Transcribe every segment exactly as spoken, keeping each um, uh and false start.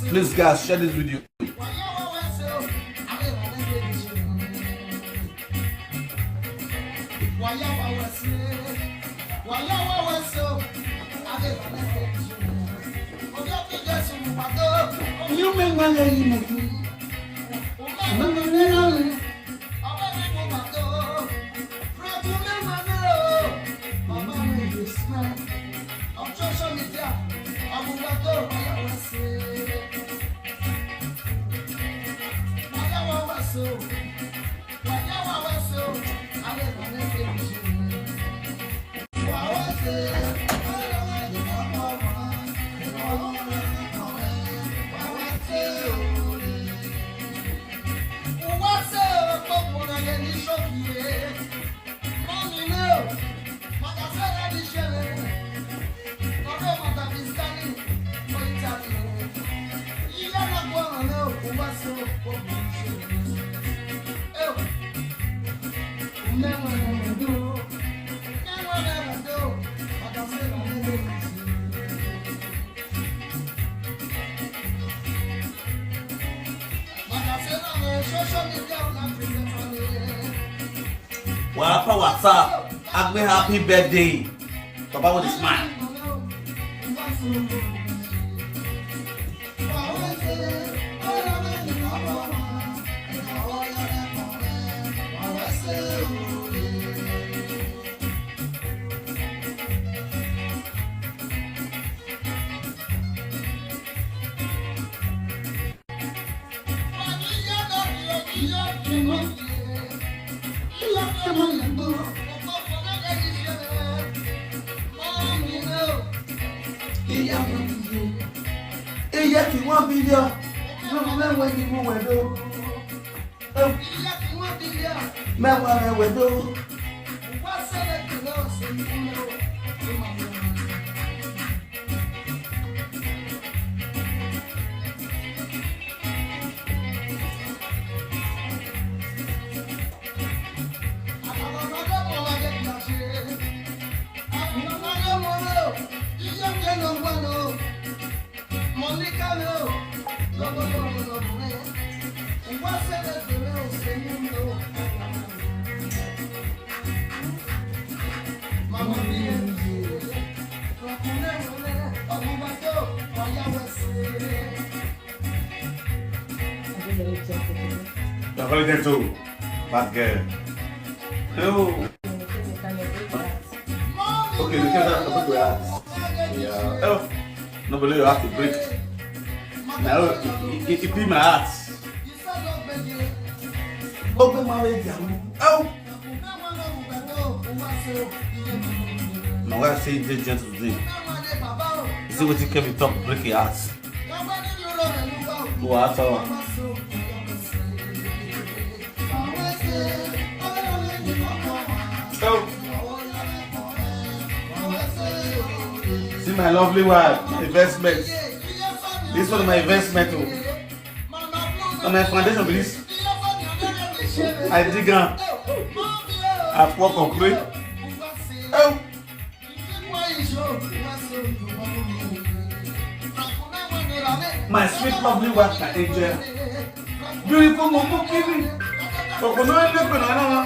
Please, guys, share this video. Wapa WhatsApp, Agbe happy birthday. Papa with a smile. Iye ti one billion. No, no, no, when you move, mẹ́wàá rẹ̀ wẹ̀ tó. You're very gentle. Bad girl. Oh. Okay, because I'm supposed to ask. Yeah. Oh. No, but you have to break. Now, it, it, it be my heart. Open marriage. Oh. My wife say dey gentle today. You see wetin Kevin talk break your heart. Go out. See my lovely wife, my investment. This one my investment. Oh. Na my foundation be this. I dig am. I pour concrete. Oh. My sweet lovely wife na angel. Beautiful mumu kiri. Okono ele pe na na.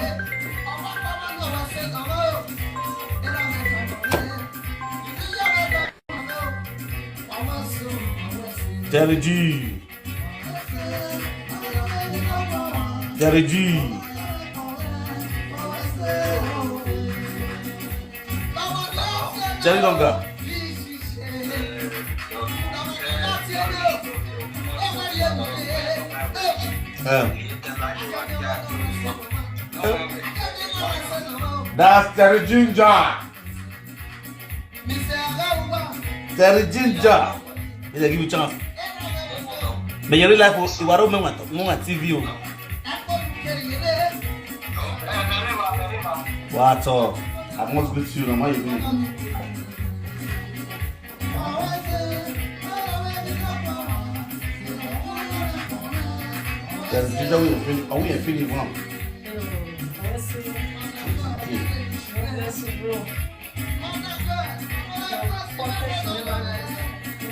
Terry G. Jerry G. Jerry Longer. Um, that's Terry Ginger. Terry Ginger. They give you chance. But you real life, you are on my T V. Oh. What? Uh, I must greet you. Now, how you doing? Terry Ginger, we are feeling, are we feeling one?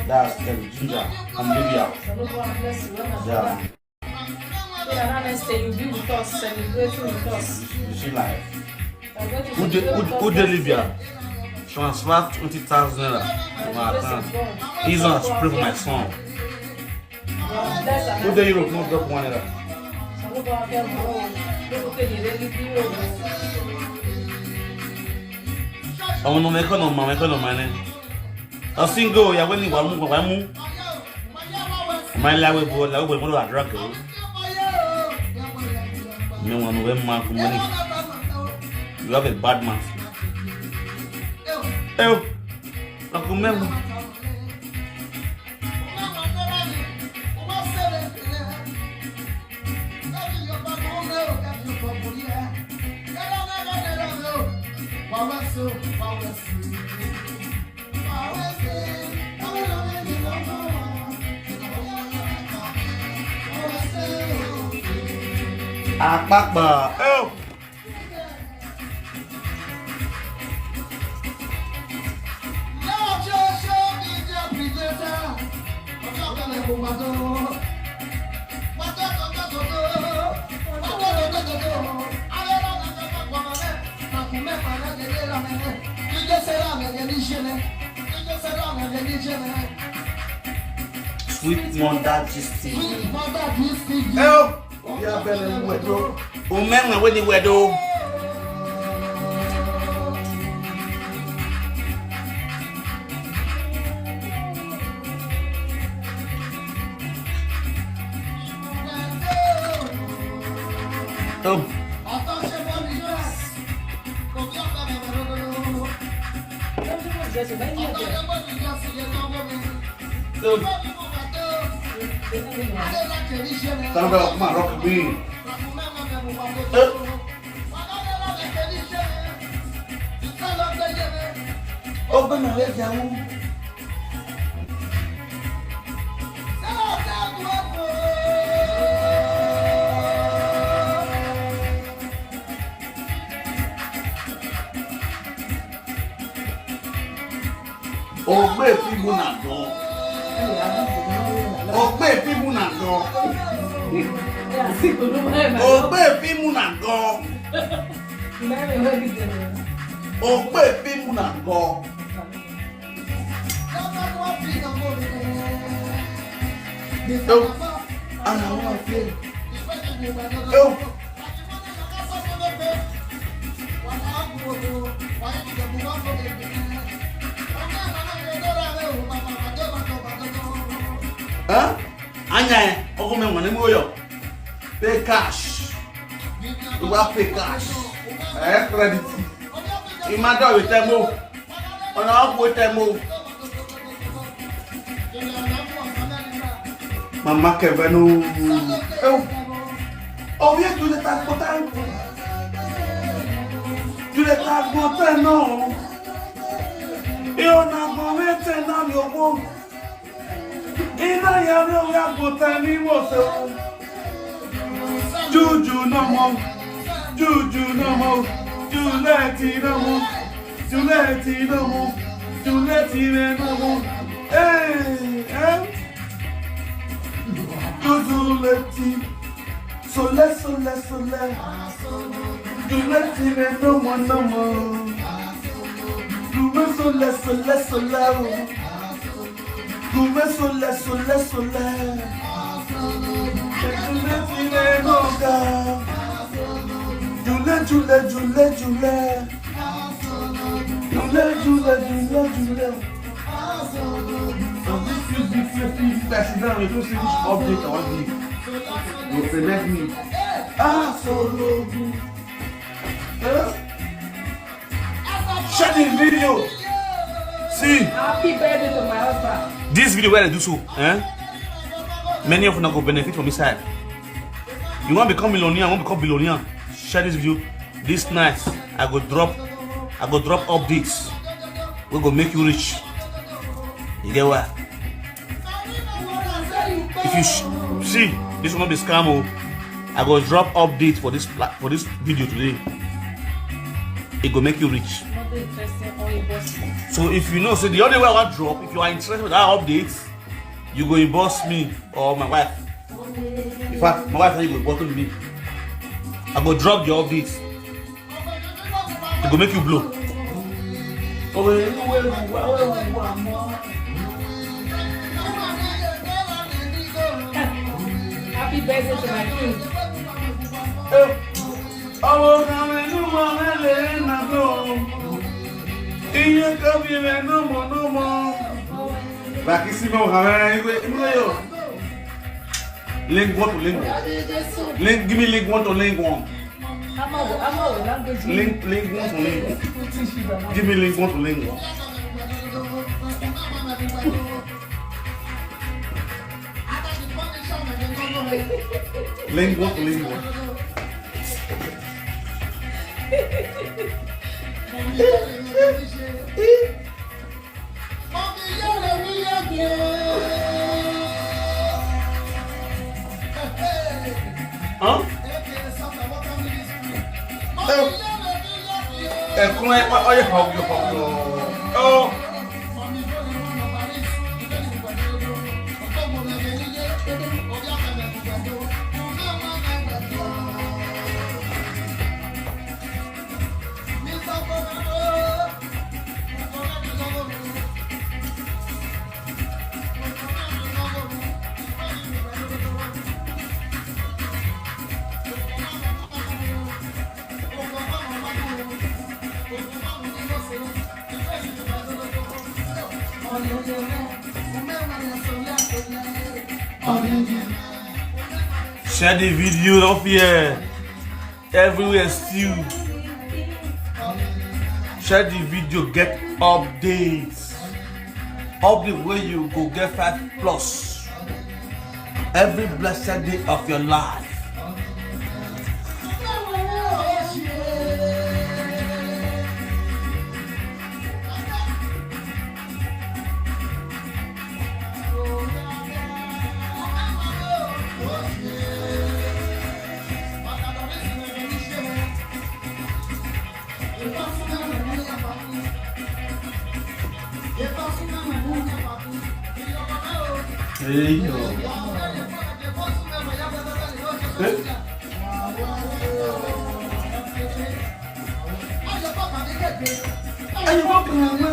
That's Terry Ginger from Libya. Yeah. So that next day you be with us, celebrating with us. You see life. Who dey, who, who dey Libya? Transfer twenty thousand naira to my account. Please, pray for my son. Who dey Europe, no drop one naira. Ọmọ, no, make no, make no money. A single, ya when you want, want. My life will go, life will go, drug. Me want to man for money. You have a bad mouth. Oh, Uncle Memo. Àpapọ̀. Oh. Sweet Mother Gist T V. Help! Obi abele wedo. Omenwe we ni wedo. Oh. Tell them, come and rock me. Eh? Open my way, Jamu. Ogbe fi mu na gan. Ogbe fi mu na gan. Ogbe fi mu na gan. Ogbe fi mu na gan. Yo, ana wa fi. Yo. Huh? Anya, ọkọ mi wọn ni mo yọ. Pay cash. You wan pay cash. Eh, credit. Imagine we tell mo. Ona ọkọ tell mo. Mama Kevenu. Oh. Oh, we do the tag for time. Do the tag for time, no. You na go wait and now you go. Ina ya mi o ya go tell me what so. Juju no more. Juju no more. Juliet no more. Juliet no more. Juliet no more. Hey, eh? Juju leti. Sole, sole, sole. Juliet no more, no more. Juju sole, sole, sole. Juju sole, sole, sole. Juliet no ga. Juliet, Juliet, Juliet, Juliet. Juliet, Juliet, Juliet, Juliet. I sit down, you don't see which update I want give. You select me. Ah, so low. Huh? Share this video. See, happy birthday to my husband. This video where I do so, eh? Many of you go benefit from inside. You want to become millionaire, want to become billionaire. Share this video. This night, I go drop, I go drop updates. We go make you rich. You get what? If you sh- see, this one be scam. Oh, I go drop update for this pla- for this video today. It go make you rich. So if you know, say the only way I want drop, if you are interested with that update, you go inbox me or my wife. In fact, my wife and you go bottom me. I go drop the update. It go make you blow. Happy birthday to my king. Ọmọ kan nínú ọmọ mẹ́lẹ̀ náà tó. Iye kan bí rẹ̀ náà mọ̀ náà mọ̀. Bàkí sí mọ̀ kàwé ìwé ìmúlẹ̀ yọ. Link one to link one. Link, give me link one to link one. Link, link one to link one. Give me link one to link one. Link one to link one. Huh? Ẹkún ẹ ọ yẹ hàn yọ hàn yọ. Ọ. Share the video, don't fear. Everywhere still. Share the video, get updates. Update where you go get five plus every blessed day of your life. Eyo. Eh? Ayo, kok kenapa?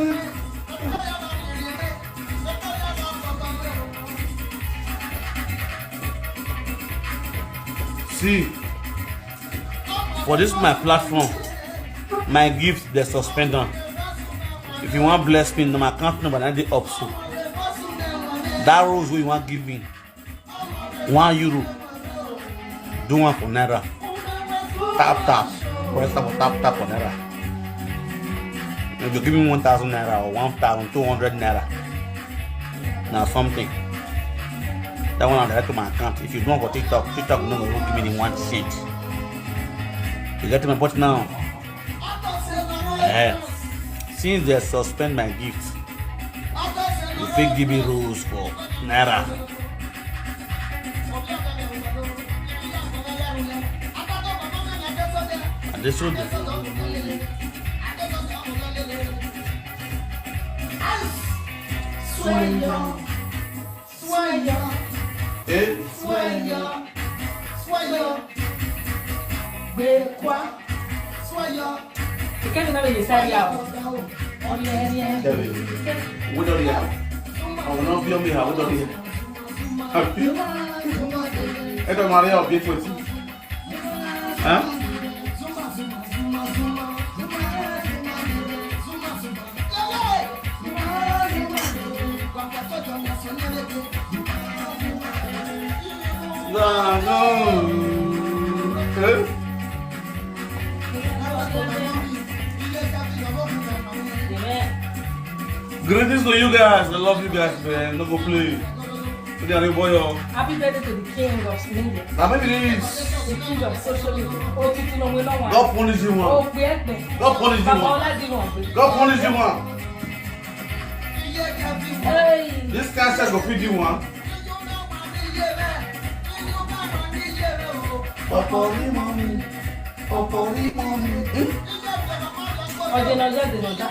See, for this my platform, my gift they suspend am. If you want bless me, na my account number na dey up so. That rose wey you wan give me, one euro, do one for naira. Tap tap, press am for tap tap for naira. If you give me one thousand naira or one thousand two hundred naira, na something. That one na direct to my account. If you do am for TikTok, TikTok no go even give me the one cent. You get my point now? Eh. Since they suspend my gift, you fit give me rose for naira. I dey so dey. Swear your, swear your, eh? Swear your, swear your, gbekwa, swear your. You can't remember you said yeah. Kevin, what do you have? I will not be on me. What do you have? Ẹ tọ́ Maria ọ̀bí etí etí. Huh? No, no. Eh? Greetings to you guys. I love you guys, man. No go play. Today I boy. Happy birthday to the king of media. Now maybe this. The king of social media. Oh, Titi no, we don't want. God punish you one. Oh, we have them. God punish you Baba one. Oladiran. God punish you one. Hey. This cancer go feed you one. Ọ̀pọ̀ orí mọ́ mi, ọ̀pọ̀ orí mọ́ mi. Ọ̀dẹ̀ náà jẹ́ ọ̀dẹ̀ náà já.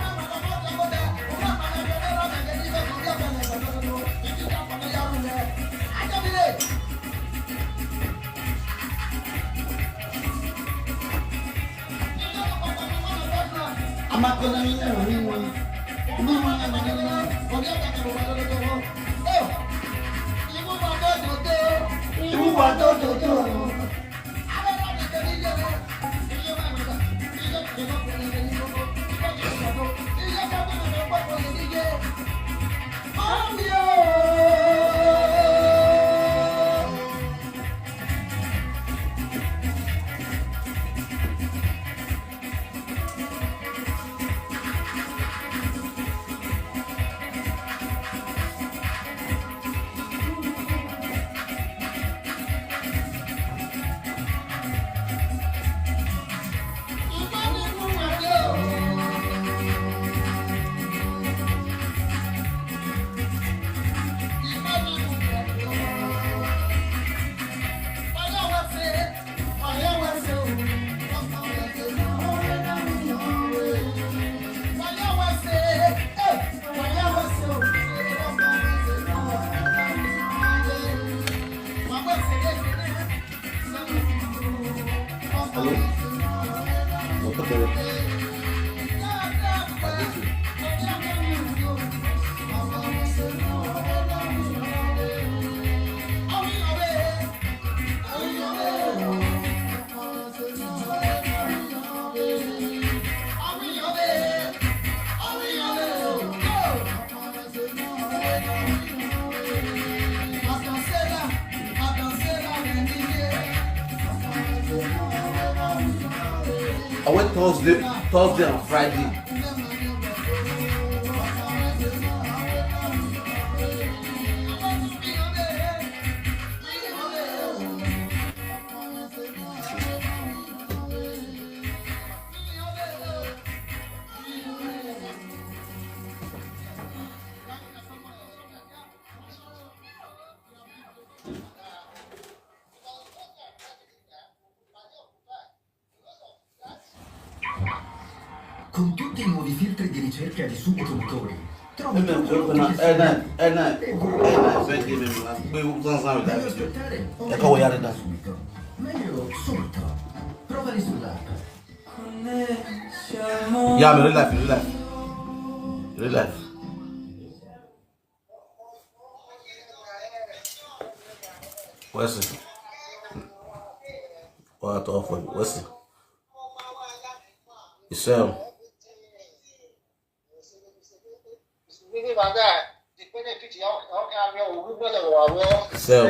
Hello? Mo tó bẹ̀rẹ̀. Àdéhùn. I went Thursday, Thursday and Friday. Con tutti i nuovi filtri di ricerca di succo tumori, trovi tutto ciò che ti serve. Meglio aspettare. Ecco, voi arredati. Subito. Meglio subito. Prova Risulap. Yeah, I'm in real life, in real life. Real life. What's it? What I talk for you? What's it? You sell. Sell.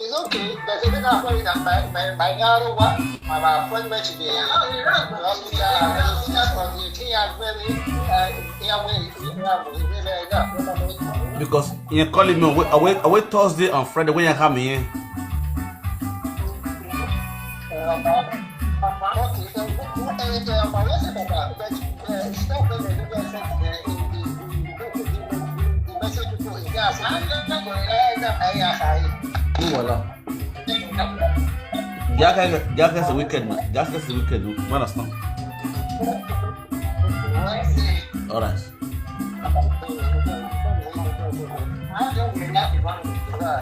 It's okay, but the thing I find that my, my, my narrow one, my, my appointment today. The hospital, uh, the thing I really, uh, yeah, we, we, we, we, we, we, we, we, Because you calling me, away, away, away Thursday and Friday when you come here. Wala. Jaka is a wicked man. Jaka is a wicked man. Understand? All right.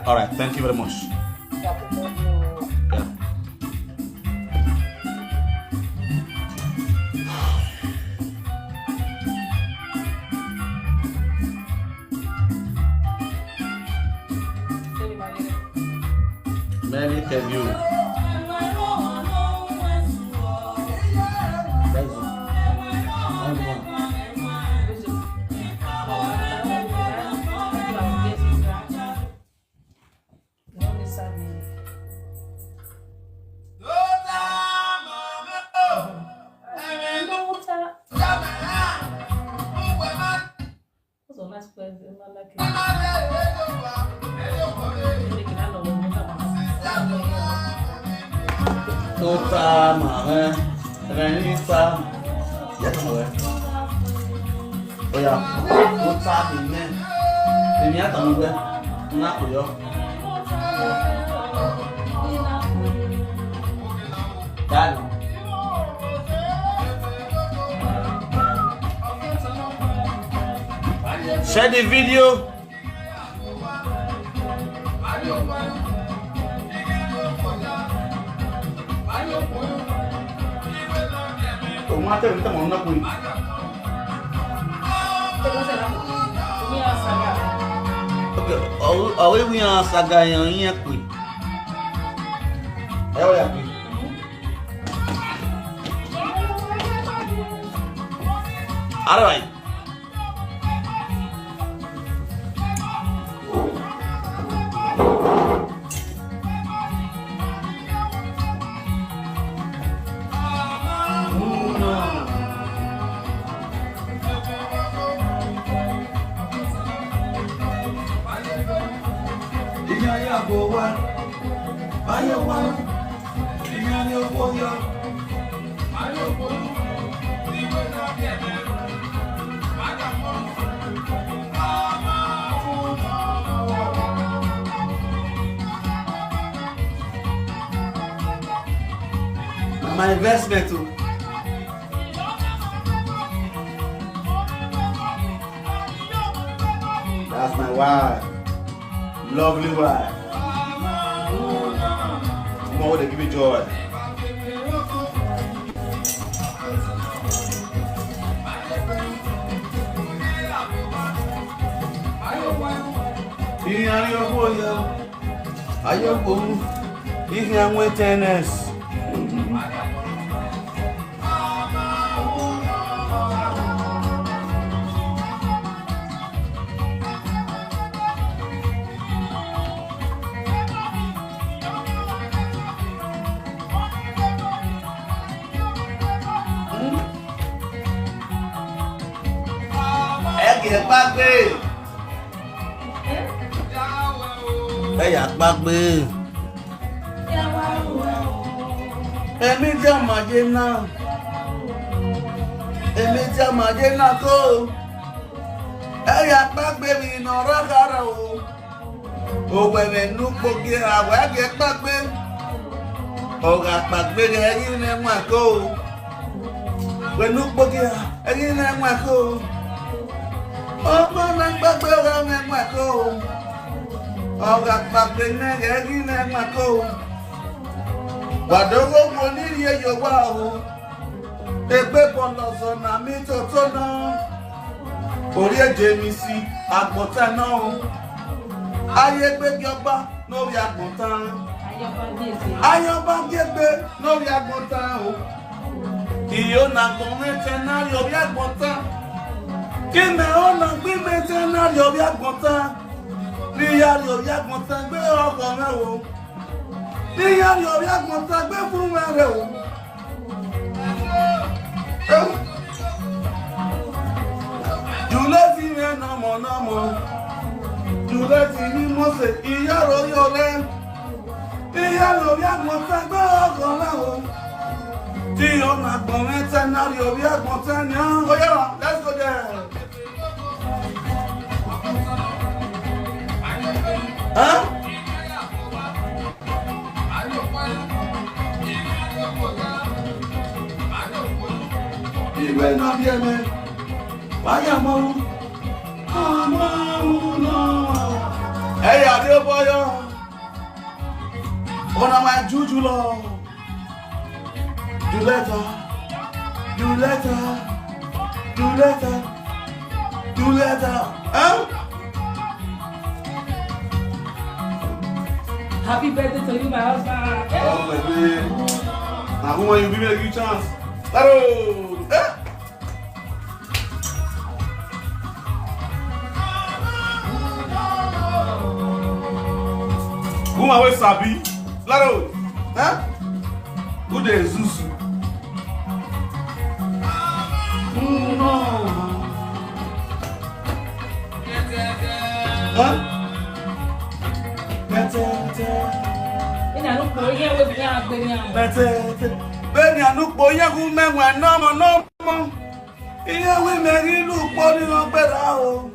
All right. Thank you very much. Yeah. Many can you? That's it. Only one. Tota mame, renita, ya como es. Oya, tota mame, tenía tan buen, una cuyo. Dale. Share the video. Òun á tẹ̀lé tẹ̀wọ̀n náà pé. Okay, ọ̀wé wí hàn ṣàgà èèyàn yẹn pé. Ẹ wọ́n yà pé. All right. My investment o. That's my wife. Lovely wife. Come on, they give me joy. Ihe arịa ọhụụ ya, ayọkpọm, ihe nweta N S. Ẹ kì í pàgbé. Ẹ yà pàgbé. Èmi jẹ́ ọmọdé náà. Èmi jẹ́ ọmọdé náà kó. Ẹ yà pàgbé mi nà rárára o. Owere nukpo gị ha wee gị kpakpe. Ọ ga-akpakpe gị enyi na-enwe aka o. Wee nukpo gị ha enyi na-enwe aka o. Ọkpa na mkpakpe ọ ga na-enwe aka o. Ọ ga-akpakpe nne gị enyi na-enwe aka o. Kwadogo ụgwọ n'ihi eyi ụgwọ ahụ. Egbe bọlọzọ na mitoto na. Orie Jemisi agbọta na o. Ayé gbégi ọgbà lórí àgbọ̀ntán. Ayọba gbégbé lórí àgbọ̀ntán o. Ìyó na gbọ̀nrín tẹ náà rí orí àgbọ̀ntán. Kí mẹ́ ó na gbígbé tẹ náà rí orí àgbọ̀ntán. Níyà rí orí àgbọ̀ntán gbé ọkọ̀ rẹ̀ o. Níyà rí orí àgbọ̀ntán gbé fún rẹ̀ o. Juleti me namo namo. Juleti mi mose iyaro yore. Iyaro ya mo ta gbe ogo la o. Ti o na gbon me ta na ri obi agbon ta ni. Oh yeah, let's go there. Huh? Igwe na-abịa eme, waya mmanwụ, mmanwụ nọ. Hey, Adébáyọ̀, una my juju lọ. Do letter, do letter, do letter, do letter. Huh? Happy birthday to you, my husband. Oh, baby. Now, who want you give me a good chance? Claro. Eh? Woman wey sabi. Claro. Huh? Who dey zuzu? No. Huh? Bete, bete. Ina no ko ye we bi agbe ni am. Bete, bete. Beni anukpo ye hu me nwe no mo, no mo. Iye wi me ri lu po ni no pe ra o.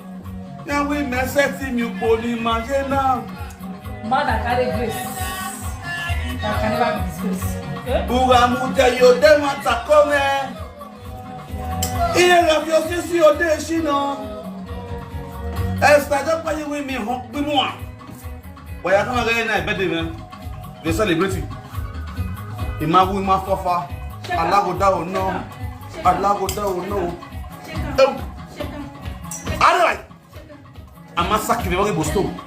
Ye wi me se ti mi po ni ma je na. Mother carry grace. That can never be disgrace. Eh? Uga mu te yo de ma ta ko me. Iye ga fi osisi o de shi no. Esther, just pa ye wi mi ho bi mo a. But you can't get any birthday, man. They celebrating. Imagu, Imafofa. Alago da o no. Alago da o no. Oh. All right. I'm a sack if you want to go stone.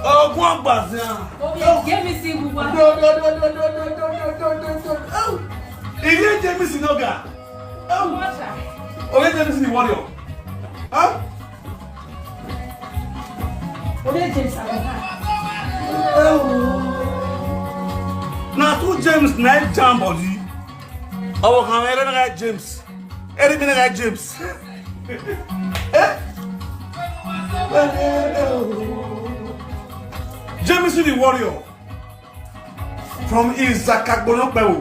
Ọgbọ́n gbàzẹ́. Obi James Igbuwa. Ìyé James Noga. Obi James the warrior. Huh? Obi James Abuha. Na two James na jam body. Ọwọ́ kan ẹ̀rọ náà James. Ẹ̀rọ mi náà James. Eh? James the warrior from Izakagbono Pewo.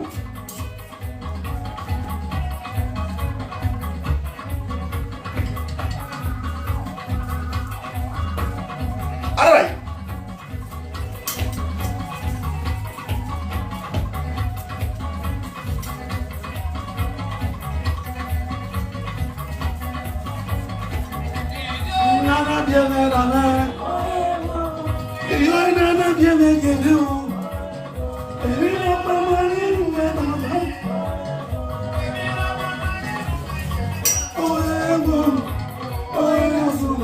All right. Nana biene rame. Iyo nana biene gede o. Eri na pamari me mama. Oye mo. Oye mo.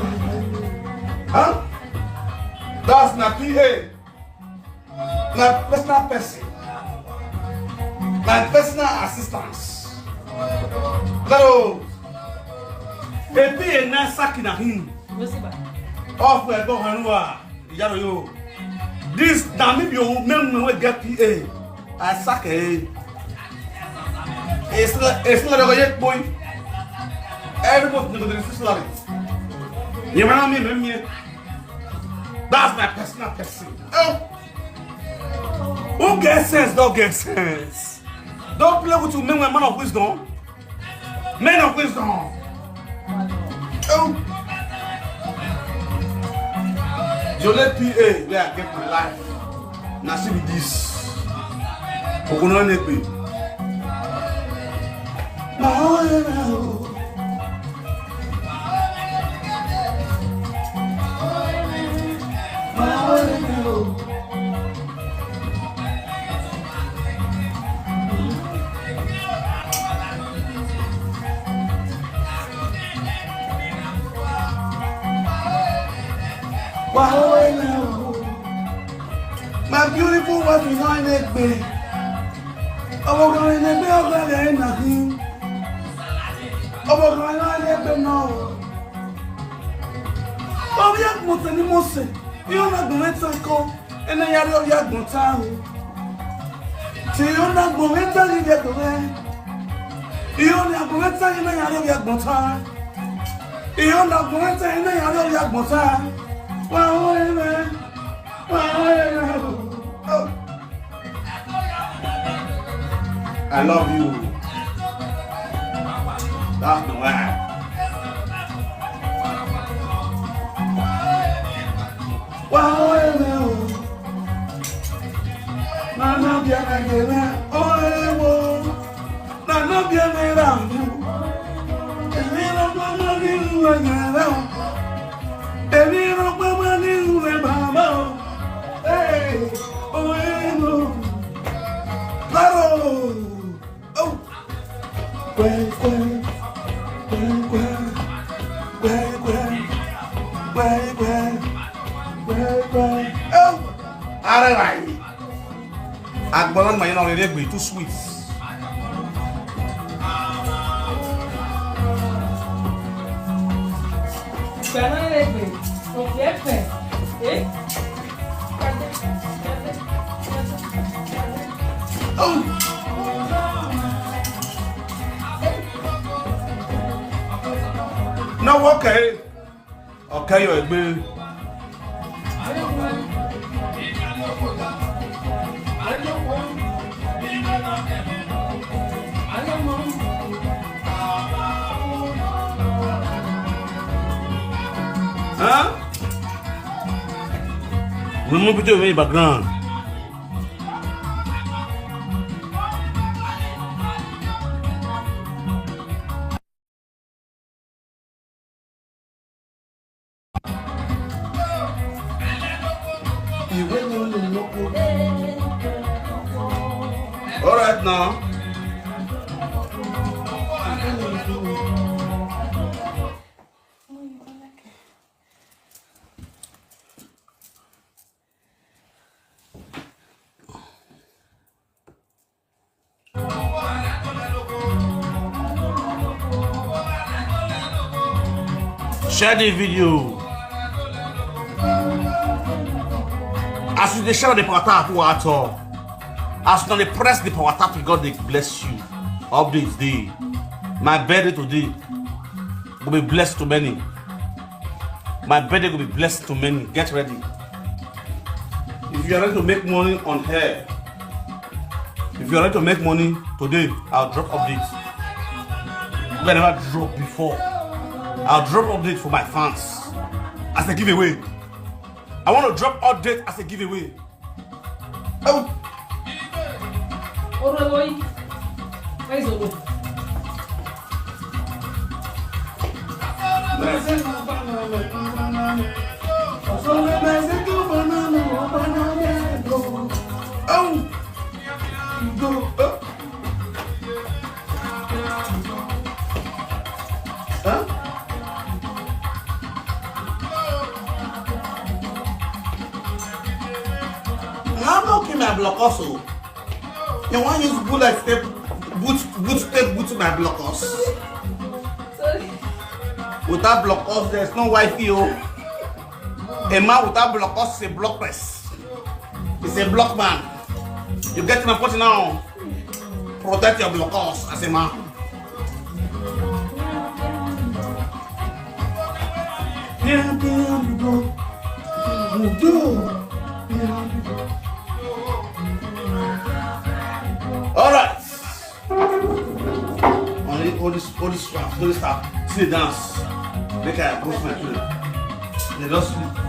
Huh? That's na P A. My personal person. My personal assistance. Hello. A P A na sack na him. Off we go hanua. Yaro yo. This na me be o men we get P A. I sack eh. It's not, it's not a yet boy. Everybody know the salary. You know me, me, me. That's my personal person. Oh. Who get sense don't get sense. Don't play with you, men, man of wisdom. Men of wisdom. Oh. Jole P A, where I get my life. Na she be this. Okunonekpe. My beautiful wife is not in it, babe. Ọmọ kan ní ẹgbẹ́ ọ̀gá rẹ̀ ẹ̀ nà ní. Ọmọ kan ní ẹgbẹ́ náà. Ọmọ yẹn kò tẹ̀ ní mọ̀ọ́sẹ̀. Yóò nà gbọ̀n mẹ́ta kọ́. Ena yari oya gbonta. Ti ona gbonta ni de gbonta. Iona gbonta ni na yari oya gbonta. Iona gbonta ni na yari oya gbonta. Wa o eme. Wa o eme. Oh. I love you. That's the way. Wa o eme o. Nana bia na gele o ewo. Nana bia na ra. Emi ro pa ma ni ru e gele o. Emi ro pa ma ni ru e baba o. Hey, o ewo. Claro. Oh. Kwe, kwe, kwe, kwe, kwe, kwe, kwe, kwe, kwe, kwe. Oh. All right. Agbolo ma ina re gbe too sweet. Gbanarebe, Ofiekpe, eh? No, okay. Okay, you agree. Huh? Remove it away background. All right now. Share the video. As you dey share the power tap, what at all? As you dey press the power tap, God dey bless you. Updates dey. My birthday today go be blessed to many. My birthday go be blessed to many. Get ready. If you are ready to make money on here, if you are ready to make money today, I'll drop updates. We never drop before. I'll drop update for my fans as a giveaway. I want to drop update as a giveaway. Oh. Oro boy. Where's Oro? Oh. Go. Oh. Huh? How no kill my block also? You want use bullet step, boot, boot step, boot my block us? Sorry. Without block us, there's no wifey. Oh. A man without block us is a blockless. It's a block man. You get my point now? Protect your block us as a man. All right. Only, only, only staff, only staff. See the dance. Make I post my play. They don't sleep.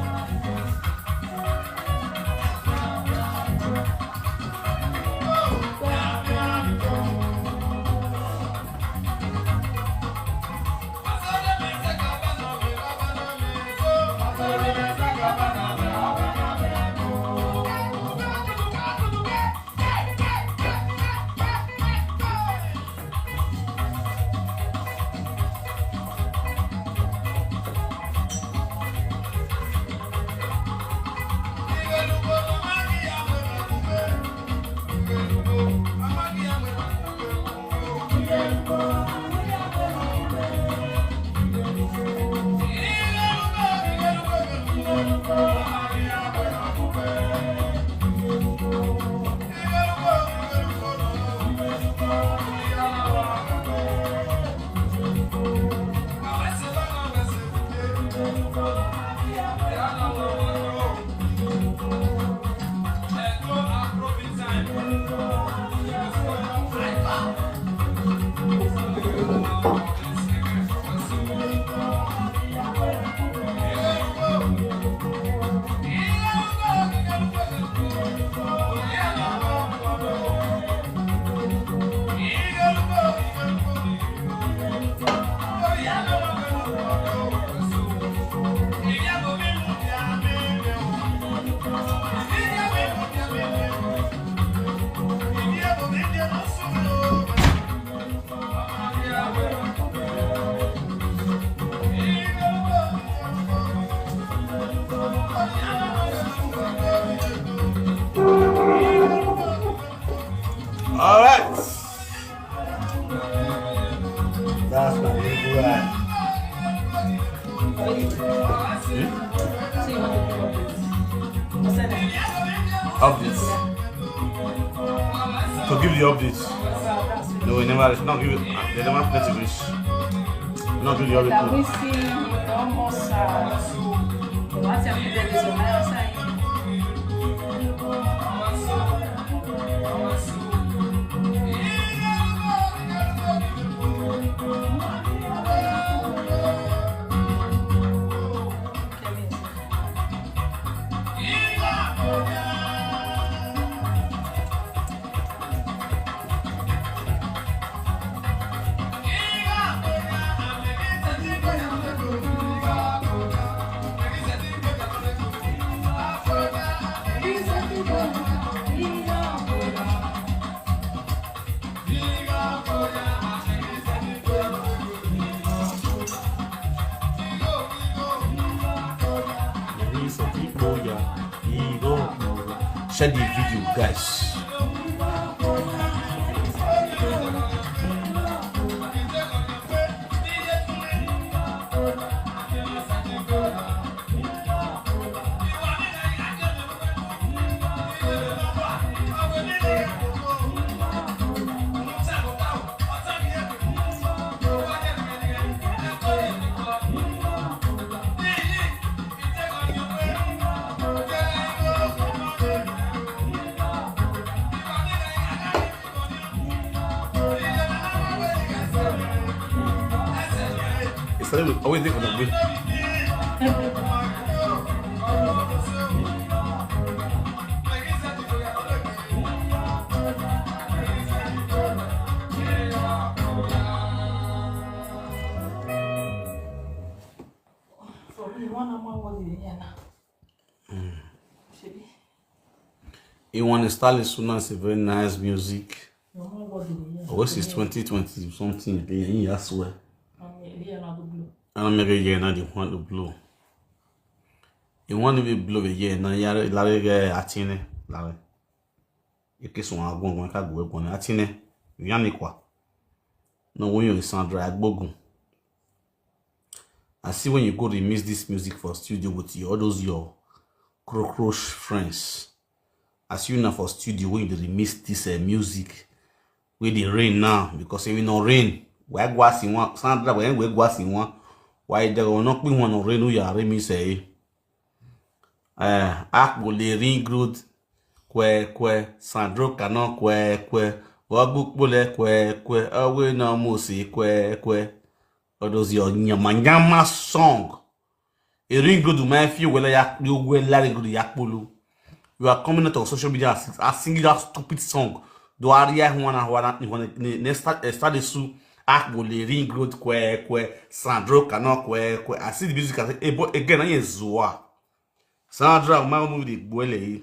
Updates. To give the updates. No, we never, not give it. They never play to this. Not give the update. That we see almost, uh, what have you done is on my side. Share the video, guys. It's like we always think of the For me, one hour, what do you hear now? Shebi? He want to style it soon as a very nice music. Your mom, what do you hear? Oh, this is twenty twenty something. They, he, I swear. Um, yeah, yeah, not the blue. I don't make a year now. They want to blow. They want to be blow a year now. Yare, lare, atine, lare. Eke so agwon gwan ka gwe gwan atine. Yani kwa. No, when you Sandra Agbogun. I see when you go remix this music for studio with your, all those your cockroach friends. As you now for studio when you dey remix this uh, music, wey dey rain now, because if e no rain, we go see one Sandra, we go see one. Why they go not be one no rain? We are remix eh. Eh, akpole ring road, kwe kwe, Sandro Kano kwe kwe, Wagbu kpole kwe kwe, Awe na Mosi kwe kwe. All those your nyama nyama song. A ring road, my few wela ya, you wela ring road ya polo. You are coming out of social media and sing, and singing that stupid song. Do I hear one and one and one next start, eh, start the su, akpole ring road kwe kwe, Sandro Kano kwe kwe. I see the music, I say, hey, but again, I hear Zua. Sandra, my move the boy.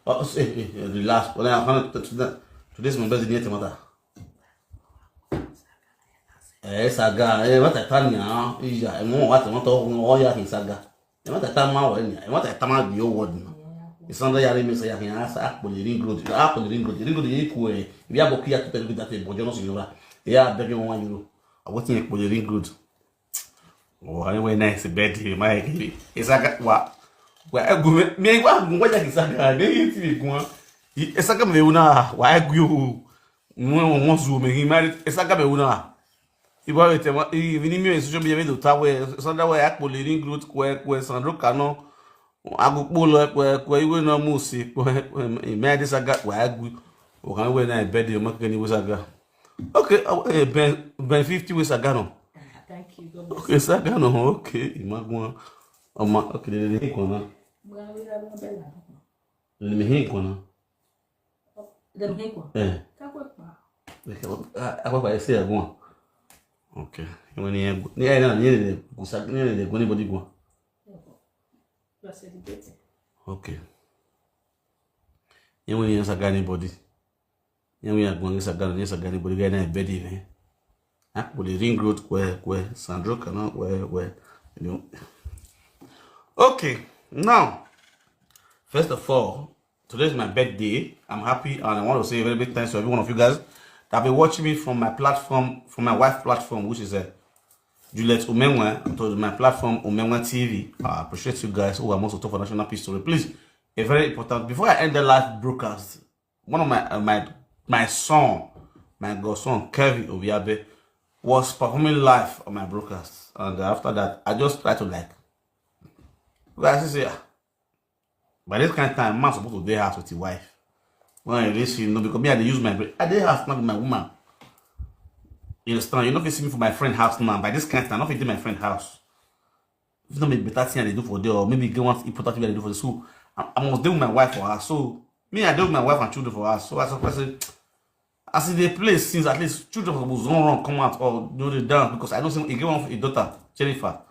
Oh, say, eh, eh, relax. Well, I can't, today, today's my birthday, near Tamata. Eh, saga, eh, what I tell you, yeah, and what I want to, oh, yeah, in saga. And what I tell my one, and what I tell my the old one. It's under your name, say, I can ask, akpole ring road, akpole ring road, ring road, you cool, eh. If you have a clear to tell you that, but you're not sure. Yeah, I beg you one euro. I want to akpole ring road. Oh, anyway, nice bed here, my. It's like, wa, wa, egu me, me, wa, wa, ya, it's like, me, it's me, go on. It's like me, una, wa, egu, mo, mo, mo, zo, me, he married, it's like me, una. Iba, we, tema, even me, social media, we do ta, we, Sandra, we, akpole ring road, kwe, kwe, Sandro Kano, Agukpolo, kwe, kwe, iwe na Mosi, kwe, kwe, me, this, I got, wa, egu. Okay, uh, eh, Ben, Ben fifty wey saga no. Thank you. God bless. Okay, saga no. Okay, Imagwan. Oma, okay, they dey go now. Dem dey go now. Dem dey go. Eh. Kakwe pa. Okay, ah, akwa pa say go. Okay. When you, yeah, no, you dey go, you dey go, anybody go. You are celebrating. Okay. You when you saga anybody. Yan wi agbo ngi saga, ngi saga ni bodi ga na bedi ne. Akpole ring road kwe kwe, Sandro Kano kwe kwe. You know. Okay, now, first of all, today is my birthday. I'm happy and I want to say a very big thanks to every one of you guys that have been watching me from my platform, from my wife platform, which is a, Juliet Umenwe to my platform, Umenwe T V. I appreciate you guys who are most to talk for national peace story. Please, a very important. Before I end the live broadcast, one of my uh, my my son, my godson Kevin Obiabe, was performing live on my broadcast, and after that, I just tried to like. Well, I say, ah, by this kind of time, man supposed to dey house with his wife. When I reach, you know, because me, I dey use my brain. I dey house now with my woman. You understand? You know, if you see me for my friend house now, by this kind of time, I no fit dey my friend house. If not, maybe better thing I dey do for there, or maybe get one important thing I dey do for the school. I, I must dey with my wife for her. So me, I dey with my wife and children for her. So I surprise say, as e dey play since, at least children suppose run run come out or you know dey dance, because I know say e get one of his daughter, Jennifer.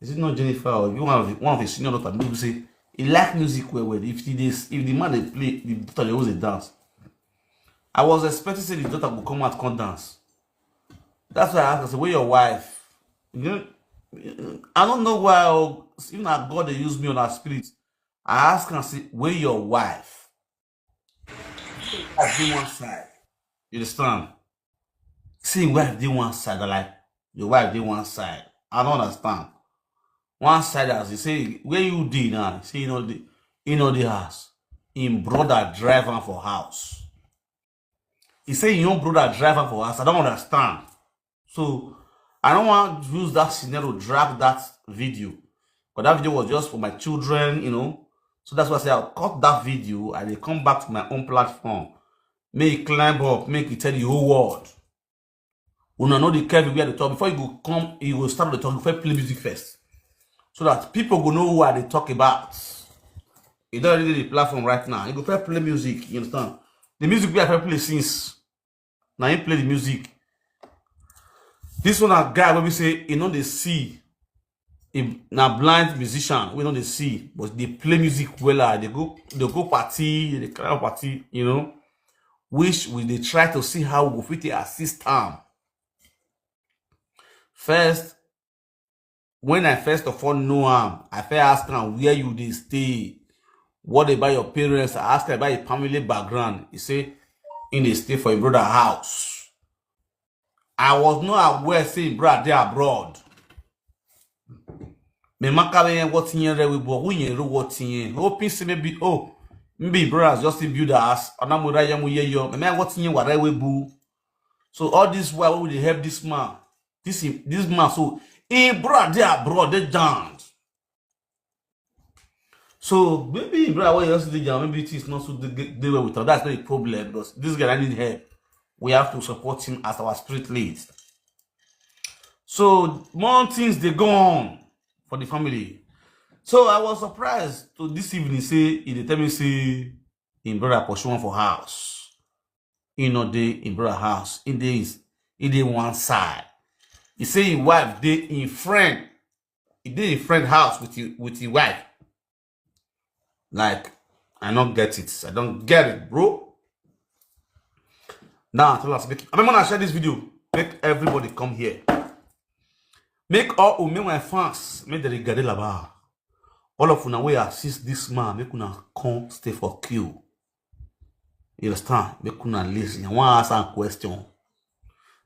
Is it not Jennifer or e get one of one of his senior daughter? People say he like music well well. If he dey if the man dey play, the daughter dey always dey dance. I was expecting say the daughter go come out come dance. That's why I ask, I say, "Where your wife?" You know, I don't know why. Oh, if na God dey use me on her spirit, I ask am say, "Where your wife?" I do one side. You understand? See, wife dey one side. I like your wife dey one side. I don't understand. One side as you say, "Where you dey now?" Say you know the you know the house. Him brother drive am for house. He say him own brother drive am for house. I don't understand. So I don't want to use that scenario, drag that video. But that video was just for my children, you know. So that's why I say I'll cut that video and they come back to my own platform. May he climb up, make he tell the whole world. Una know the Kevin where they talk. Before you go come, you go start the talk, you first play music first. So that people go know who I dey talk about. You don't really the platform right now. You go first play music, you understand? The music we have play since. Now he play the music. This one a guy wey be say he no dey see. He na blind musician wey no dey see, but dey play music wella. Dey go dey go party, dey carry party, you know. Which we dey try to see how we go fit take assist am. First, when I first of all know am, I first ask am where you dey stay, what about your parents? I ask am about his family background. He say he dey stay for his brother house. I was not aware say his brother dey abroad. Me maka me yen what yen re we bo hu yen ro what yen. Hoping say maybe oh maybe his brothers just build a house. Ona mo ra yen mo ye yo. Me me what yen wa re we bu. So all this while we dey help this man. This him- this man so his brother dey abroad dey jammed. So maybe his brother wey just dey jam, maybe things not so dey dey well with am. That's not a problem because this guy I need help. We have to support him as our spirit lead. So more things dey go on for the family. So I was surprised to this evening say he dey tell me say him brother pursue am for house. He no dey him brother house. He dey his he dey one side. He say his wife dey him friend. He dey him friend house with him with his wife. Like, I don't get it. I don't get it, bro. Now I tell us make I mean when I share this video, make everybody come here. Make all who make my fans, make the regard là-bas. All of una wey assist this man, make una come stay for queue. You understand? Make una listen. I wan ask am question.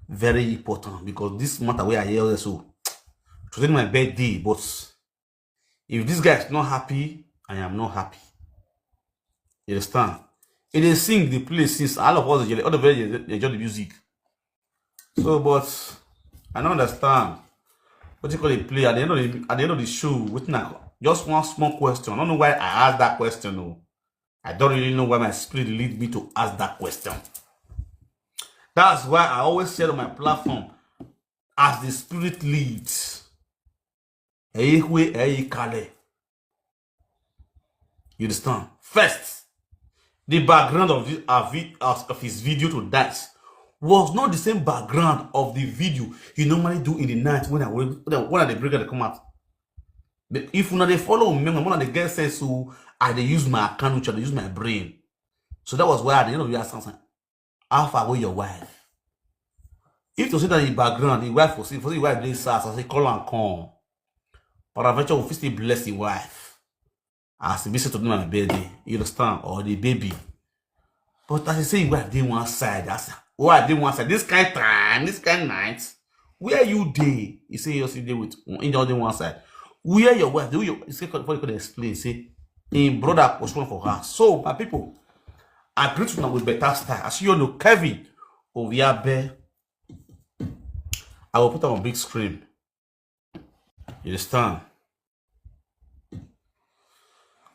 Very important because this matter wey I hear so. Today na my birthday, but if this guy is not happy, I am not happy. You understand? He dey sing, dey play since all of us dey all of us dey enjoy the music. So, but I don't understand. What you call it play at the end of the at the end of the show? Wetin I just one small question. I don't know why I asked that question. Oh, I don't really know why my spirit lead me to ask that question. That's why I always share on my platform as the spirit leads. Ehwe Ehikale. You understand? First, the background of, the, of, it- of of his video to dance was not the same background of the video he normally do in the night when I when I dey bring am come out. But if una dey follow me, when I dey get sense, so I dey use my account, I dey use my brain. So that was why at the end of the day, I ask am, "How far away your wife?" If to say that in background, the wife was for the wife dey sad, I say call and come. Paraventure will fit still bless the wife as e be say today na my birthday, you understand, or the baby. But as I say, wife dey one side, as wife dey one side, this kind time, this kind night, Where you dey? He say you still dey with, in the only one side. Where your wife? Do you say, before you could explain, say, him brother postpone for her. So, my people, I greet you now with better style. As you know, Kevin Oviabe, I will put am on big screen. You understand?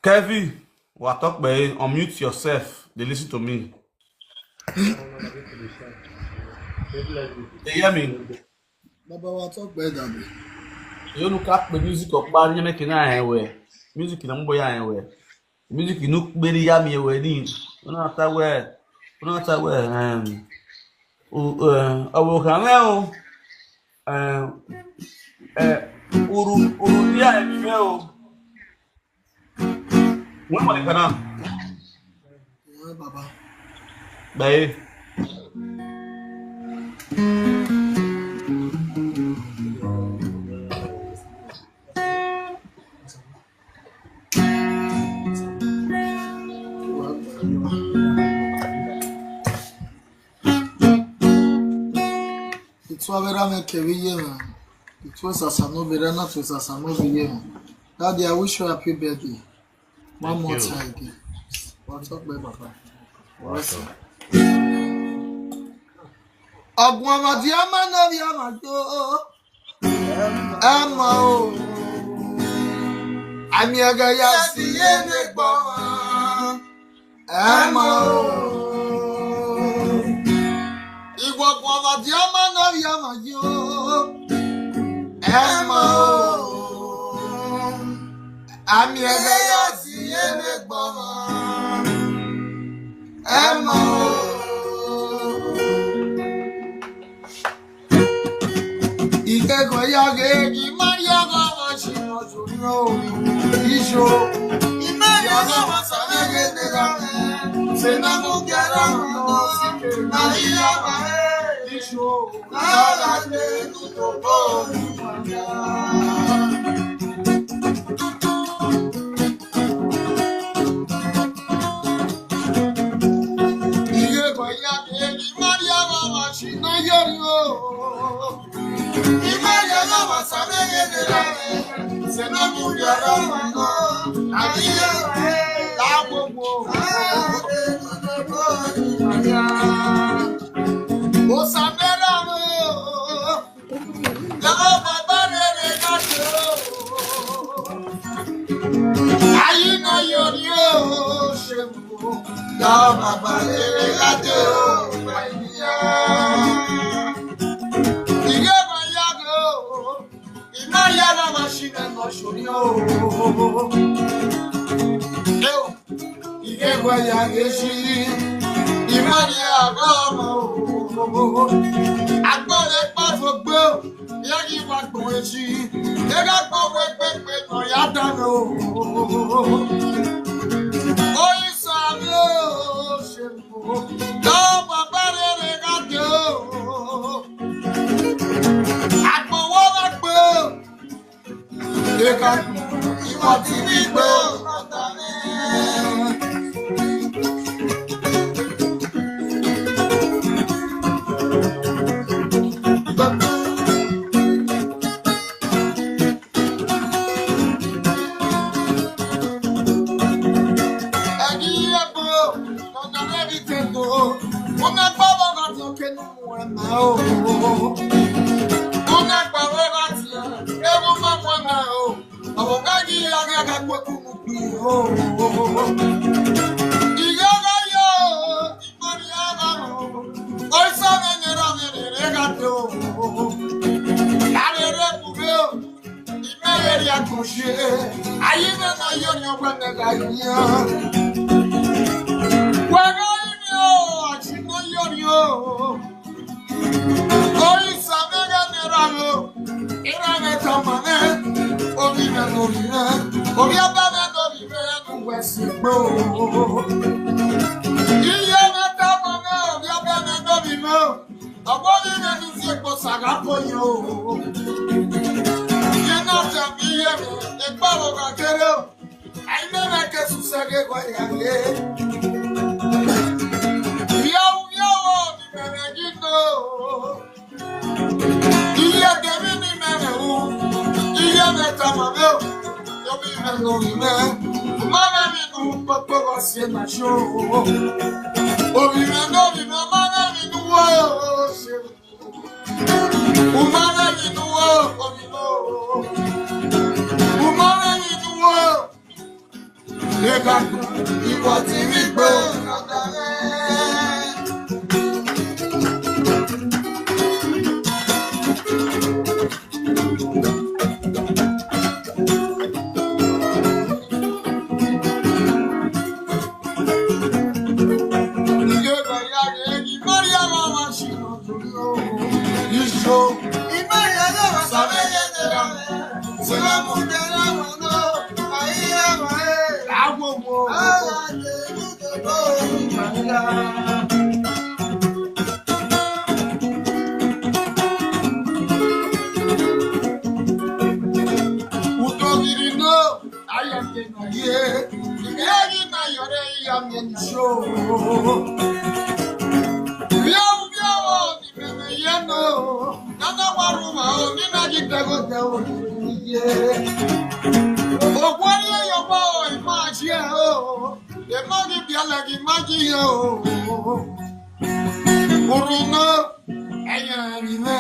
Kevin, wa talk, man. Unmute yourself. They listen to me. They hear me. Baba, wa talk, man, Dabi. You look at the music of Bani, making I wear. Music in Amboya, I wear. Music, you look very yummy, wear. You know, after where? You know, after where? Um, uh, uh, I will come out. Eh, eh, uru, uru dia emi me o. Wọ́n mọ̀ nìkan náà. Yeah, Baba. Bẹ́ẹ̀. Itwa vera me kevi yema. Itwa sasa no vera na tu sasa no vi yema. Daddy, I wish you a happy birthday. One more time again. What's up, my papa? What's up? Ọgbọ́n ọmọ tí ọmọ náà rí ọmọ tó. Ẹ mọ̀ o. Àmì ẹ̀gẹ̀ yà sí yé ní gbọ̀n. Ẹ mọ̀ o. Ìwọ ọgbọ́n ọmọ tí ọmọ náà rí ọmọ yìí o. Ẹ mọ̀ o. Àmì ẹ̀gẹ̀ yà sí yé ní gbọ̀n. Ẹ mọ̀ o. Ikekwe ya ga-eji mmadụ ya ga-ama chi n'ọzọ n'obi. Isho. Ime ya ga-ama sa na-ege ndị ga-eme. Se na mụ gara n'ụlọ. Na ihe ama. Isho. Na ala ndị n'ụtọ. Ihe bụ ya ga-eji mmadụ ya ga-ama chi n'ọzọ n'obi. Ime ya ga-ama sa na-ege ndị ga-eme. Se na mụ gara n'ụlọ. Na ihe ama. Osamera mo. Jehova barere gate o. Ayi na yori o, shemu. Jehova barere gate o, maiya. Iye maiya go. Ina ya na machine no shori o. Yo. Igegwa ya ga-eji. Imani agama o. Agbole pa fogbo. Ya gi wa gbo eji. Ega gbo we pepe no ya da no. Oyi sa mi o. Shemu. Yo, baba re re ga de o. Agbo wo ba gbo. Eka, ìwọ ti rí pé ó kọta mi. Ẹ̀yin ẹ̀bùn o, ọ̀gá rẹ̀ rí tẹ̀gbọ́n o. Wọ́n máa gbọ́ bọ́ọ̀gá tó kẹnu. Oyi samere nera lo, ira me tamane, obi me no bi me, obi aba me no bi me, no wesi gbo. Iye me tamane, obi aba me no bi me, obo bi me ni si ekpo saga po yo. Ye na te bi ye me, ekpa wo ga kere o. Ai me me ke su sege kwa ya ye. Yo, yo, ni me me gino. Tamameo, yo mi me no mi me. Mama mi no papa wa se na show. O mi me no mi me, mama mi no wo se. O mama mi no wo, o mi no. O mama mi no wo. Ega, iwa ti mi gbo. Utogiri no, ayam ke na ye. Yeri na yore yam ye ni show. Biao, biao, ni meme ye no. Nana waruma o, ni na ji pego te o, ye. O kwari yo ba o, imagine o. Ye magi biala gi magi yo. Uruno, eya rime.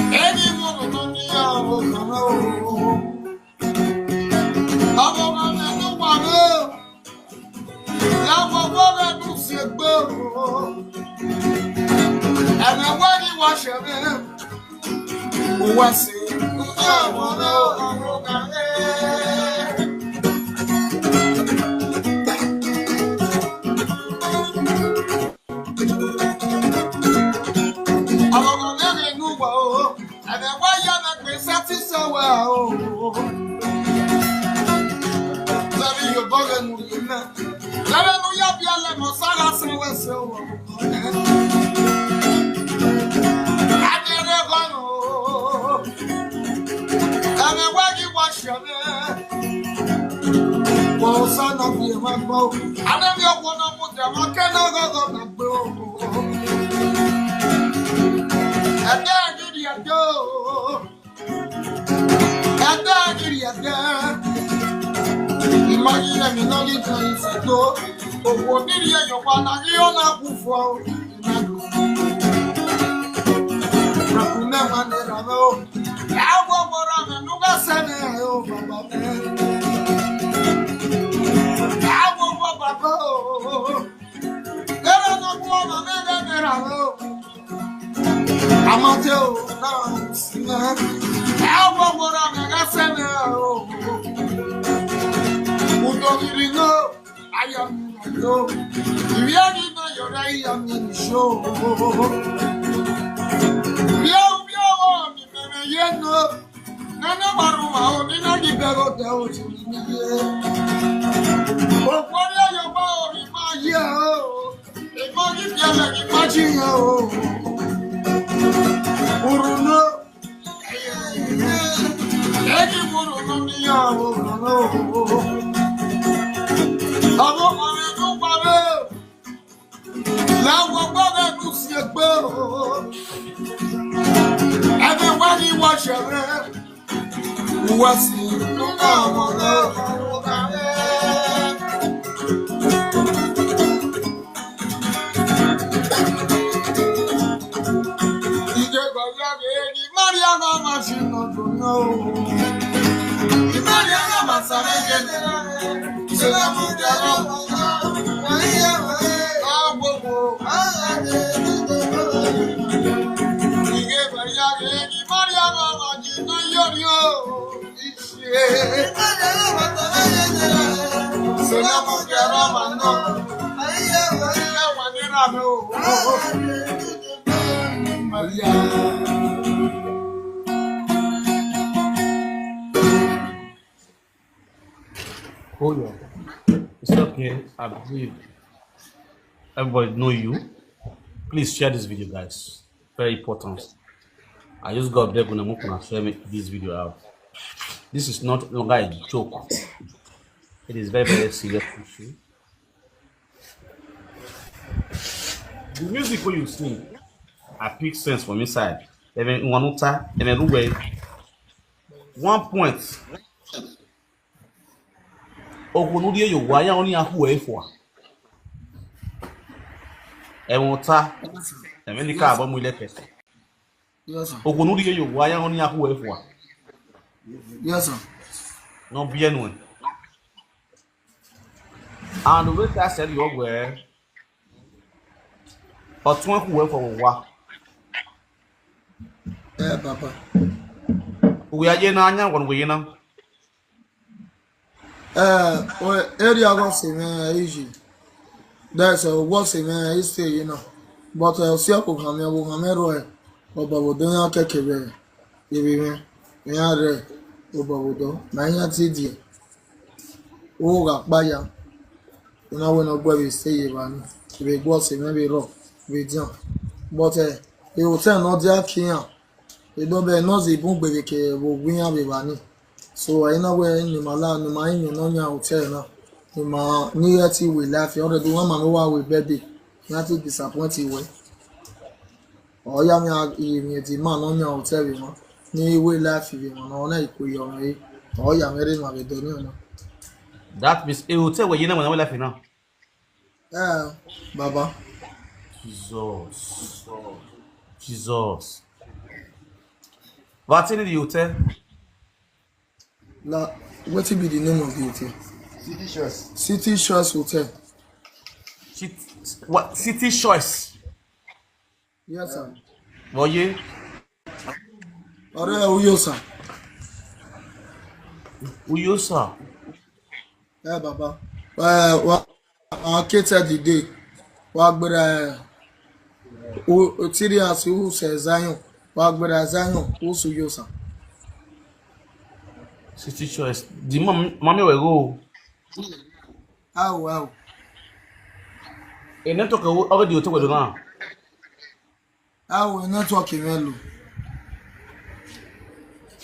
Eni mo no ni ya o, no. Abo ma me no wa no. La wo wo me du se gbo. Eme wa ni wa se me. Wa se. Wa wo no. Abo ma me no wa o. Eme wa ya na pe sati so wa o. Sabi yo boga nu na. Sabi nu ya bia le mo sara se we se o. Adere go no. Eme wa gi wa shame. Wa o sa na bi ma gbo. Ana mi o wo na mo ja ma ke na go go na gbo. Ade ade di ade o. Ada diri ada. Imagine mi no ni tan iseto. Owo diri e yo pa na ri o na ku fo. Na ku me ma ne ra me o. Ya wo wo ra me nu ga se me o baba. Ya wo wo baba o. Era no ku ma me de me ra me o. Amate o, na sina. Awo wora me ga se me o. Udo giri no, aya mi no. Iye ni na yore iya mi ni show. Biao, biao, ni me me ye no. Nana baruma o, ni na di bego te o ti ni ye. O kwari yo ba o, ni ma ye o. Imagine, imagine, oh. Uruno. Egi Uruno ni ya, oh, no. Abo mare no pare. La wo pa be ku si egbe, oh. Ebe wa ni wa shere. Wasi nunga molo. Ije goya ni Maria mama sino tono. Maria mama sare gene. Sela mujaro. Maria mama. Abobo. Ije goya ni Maria mama sino yorio. Hold on. It's okay. I believe everybody know you. Please share this video, guys. Very important. I just got beg una make una share me this video out. This is not longer a joke. It is very, very serious issue. The music wey you sing, I pick sense from inside. Even Wanuta, even Ruwe. One point. Okunuri yo wa ya oni aku efua. Ewon ta. Emi ni ka abo mu ile kete. Yes, sir. Okunuri yo wa ya oni aku efua. Yes, sir. No bienwe. And we ka seri ogwe. Otun ku we for wa. Eh, Papa. We are na anya won we na. Eh, o area go se me easy. That's a go se me is say, you know. But uh, si ko kan me wo kan me ro e. O ba wo do yan keke be. Ibi me. Me are. O ba wo do. Na yan ti die. O ga pa ya. Una we no gbe be say ye ba ni. Be go se me be ro. Be dian. But uh, e o te no dia kiyan. E do be no zi bun gbe ke wo gwiyan be ba ni. So I know where ni ma la ni ma yin no nya hotel na. Ni ma ni ya ti we life already one man wa we baby. Na ti disappoint we. O ya mi a yi mi di ma no nya hotel we mo. Ni we life we mo no na iku yo mi. O ya mi re ma be do ni no. That means e hotel we yina we na we life now. Eh, Baba. Jesus. Jesus. What's in the hotel? Na wetin be the name of the hotel? City Choice. City Choice Hotel. City, what? City Choice. Yes, sir. Oye, Ọ̀rẹ́ Uyosa. Uyosa. Eh, Baba. Eh, wa akéte dìde. Wa gbéra eh, o tiri asi o se Zion. Wa gbéra Zion o su Uyosa. City Choice. The mom, mommy will go. Awo awo. E network already hotel we do now. Awo network mi lo.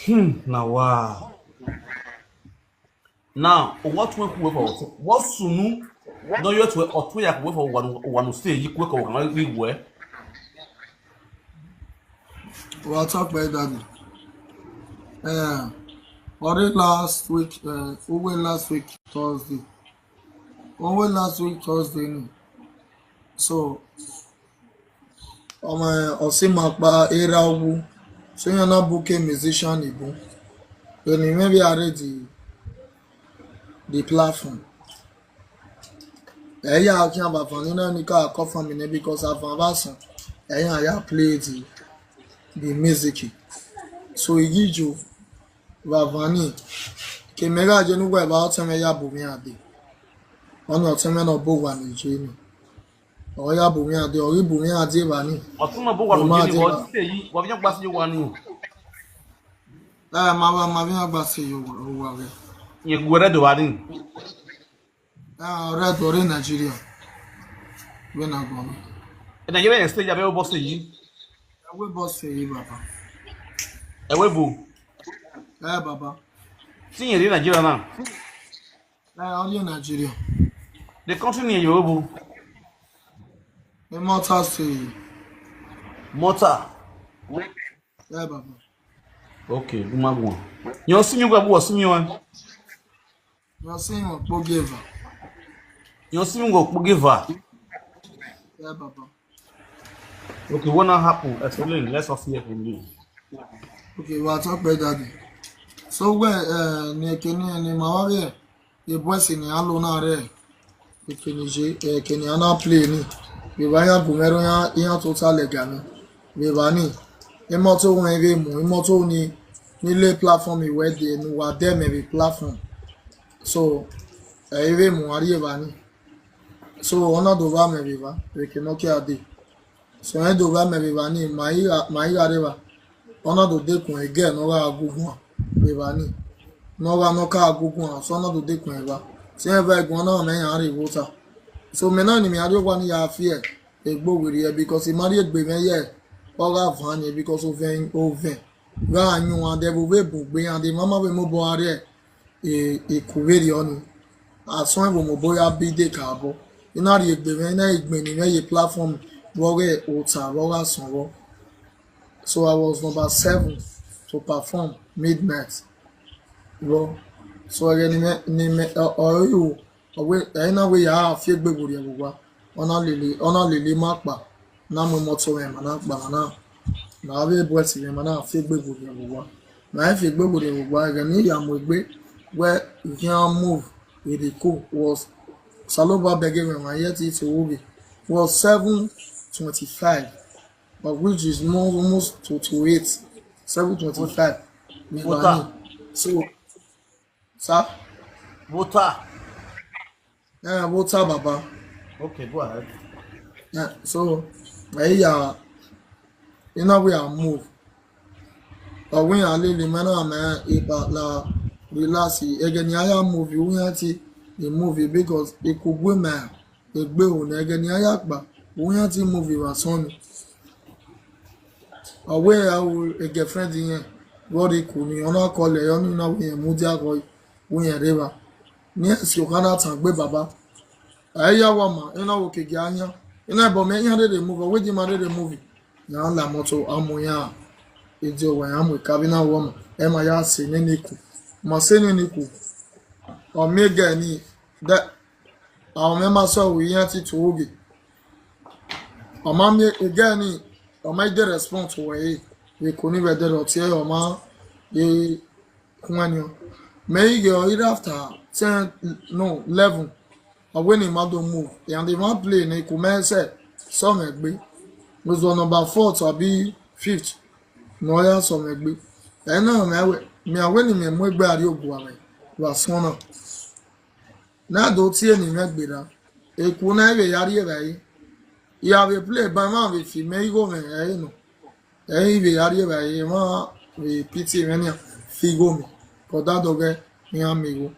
Hmm, na wa. Now, what we ku we for hotel? What sunu? No, you to hotel ya ku we for one one stay. You ku we ko kan we we. Wa talk about that. Eh, already last week, uh, over last week Thursday. Over last week Thursday ni. So, ọmọ Osimapa era wu. So you na book a musician ibu. Then maybe already the platform. Ẹ̀yà kí n bá fún nínú ẹni ká kọ́ fún mi ní because àfọ̀n bá sùn. Ẹ̀yà ya play the the music. So igi ju bàbá ni kèmẹ́rà jẹ́ nígbà ìbá ọ̀tẹ́mẹ́ yà bùnmí àdé. Ọ̀nà ọ̀tẹ́mẹ́ náà bò wà ní ìjọ ni. Ọ̀rọ̀ yà bùnmí àdé, ọ̀rí bùnmí àdé bá ní. Ọtún náà bó wà lójú ni wọ́n ti tẹ̀ yí wọ́n fi yàn gbà sí wa ni. Ẹ máa bá máa fi hàn gbà sí ìwà rẹ̀. Yẹn gbogbo rẹ̀ dùn wá ní. Ẹ ọ̀rẹ́ tó rí Nàìjíríà. Wé nà gbọ́n mi. Ẹ Nàìjíríà yẹn stage abẹ́wò bọ́ sí yìí. Ẹ wé bọ́ sí yìí bàbá. Ẹ wé bò. Ẹ bàbá. Tí yẹn rí Nàìjíríà náà. Ẹ ọ̀rẹ́ Nàìjíríà. The country ni èyí wé bò. Ẹ mọ́tà sí yìí. Mọ́tà. Ẹ bàbá. Ok, ló má gùn wọn. Yẹn sí mi gbàgbọ́ sí mi wọn. Wọ́n sì yàn pọ̀ gẹ̀ẹ́fà. Yẹn sí mi gbàgbọ́ gẹ̀ẹ́fà. Ẹ bàbá. Ok, what now happen? Explain. Let's all hear from you. Ok, wà á tọ́ pẹ́ dáadé. So wẹ́ ẹ̀ ní ẹ̀kẹ́ ní ẹni màá wá rí ẹ̀. Ìbú ẹ̀sìn ni à ń lò náà rẹ̀. Ìkíni ṣe ẹ̀kẹ́ ni à ń play ni. Bèbá yàn gùn mẹ́rọ yàn yàn tó sálẹ̀ gà ni. Bèbá ni. Ìmọ̀ tó wọn eré mu. Ìmọ̀ tó ní nílé platform ìwé di ẹnu wà dẹ́mẹ̀ bí platform. So ẹ̀ eré mu àríyé bá ní. So ọ̀nà tó bá mẹ̀ bèbá. Èkè náà kí a dé. So ẹ̀ tó bá mẹ̀ bèbá ní màá yíra rẹ̀ bá. Ọ̀nà tó dẹ́kun ẹ̀gẹ́ ẹ̀ náà wà gúngún à. Bèbá ní. Náà wà náà ká gúngún à. So ọ̀nà tó dẹ́kun ẹ̀ bá. Tí ẹ̀ bá ẹ̀gbọ́n náà mẹ́yìn àárín ìwọ́ta. So mẹ́ náà ni mi àríwá ní yàá fi ẹ̀. Egbo wiri ẹ̀ because ìmọ̀rí ègbè mẹ́ yẹ. Ọ̀rá fàn án ni because ó fẹ́ ó fẹ́. Ra anyun ande bo ve bu gbe ande mama ve mo bo are e e kuveri onu. Aso en bo mo bo ya bi de ka bo. Ina ri egbe ve na egbe ni ve ye platform wo ge ota wo ga son wo. So I was number seven to perform midnight. Bro, so again, ni me, ni me, uh, uh, you, uh, we, I know we are fear big with you, ona lili, ona lili makpa, na mo moto me, mana, mana, na ave boy si me, mana, fear big with you, na if you big with you, again, ni ya mo gbe, where you can move with the cool was, Saloba begging me, my yet it's a movie, was seven twenty-five, but which is more, almost to, to eight, seven twenty-five. Water. So, sir? Water. Yeah, water, Baba. Okay, go ahead. Yeah, so, eh, yeah, you know we are move. But when I live in Manama, if I la relax, again, I am movie, we are the movie because it could be man, it be on again, I akpa, we are the movie was on. Away, I will a girlfriend in here, what it could be, on our call, you know, we are Mudia boy, we are river. Yes, you cannot talk, Baba. Aya wama, ina wo ke ganya. Ina bo me ina de movie, we di ma de movie. Na la moto amoya. Ejo wa amu kabina wama. E ma ya se ne niku. Ma se ne niku. O me gani da. A o me ma so we yan ti to oge. O ma me gani. O ma de response we. We ko ni we de ro ti e o ma. E Kumanyo. Me ige o ira after ten, no, eleven. Away ni ma do move. And the man play ni ku me se so me gbe. Was on number four to be fifth. No ya so me gbe. E na me we, me away ni me mo gbe ari ogu ame. Wa so na. Na do tie ni me gbe da. E ku na we yari e bai. Ya we play by man we fi me igo me e no. E ibe yari e bai, e ma we pity me ni fi go me. Ko da do ge ni amigo.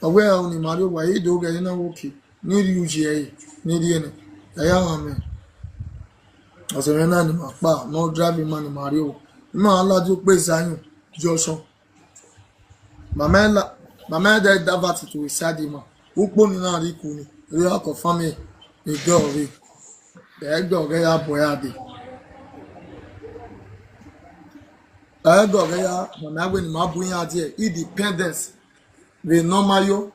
Away o ni Mario wa e do ge na wo ki. Ni ri uji e, ni ri ene. E ya wa me. Ose me na ni ma pa, no driving man ni Mario. Ma ala ju pe Zion, Joshua. Mama la, mama de da vati to isadi ma. Ukpo ni na ri ku ni. Ri ako family. E go ri. E go ge ya boy ade. E go ge ya, mama we ni ma bu ya de. Independence. We normal yo.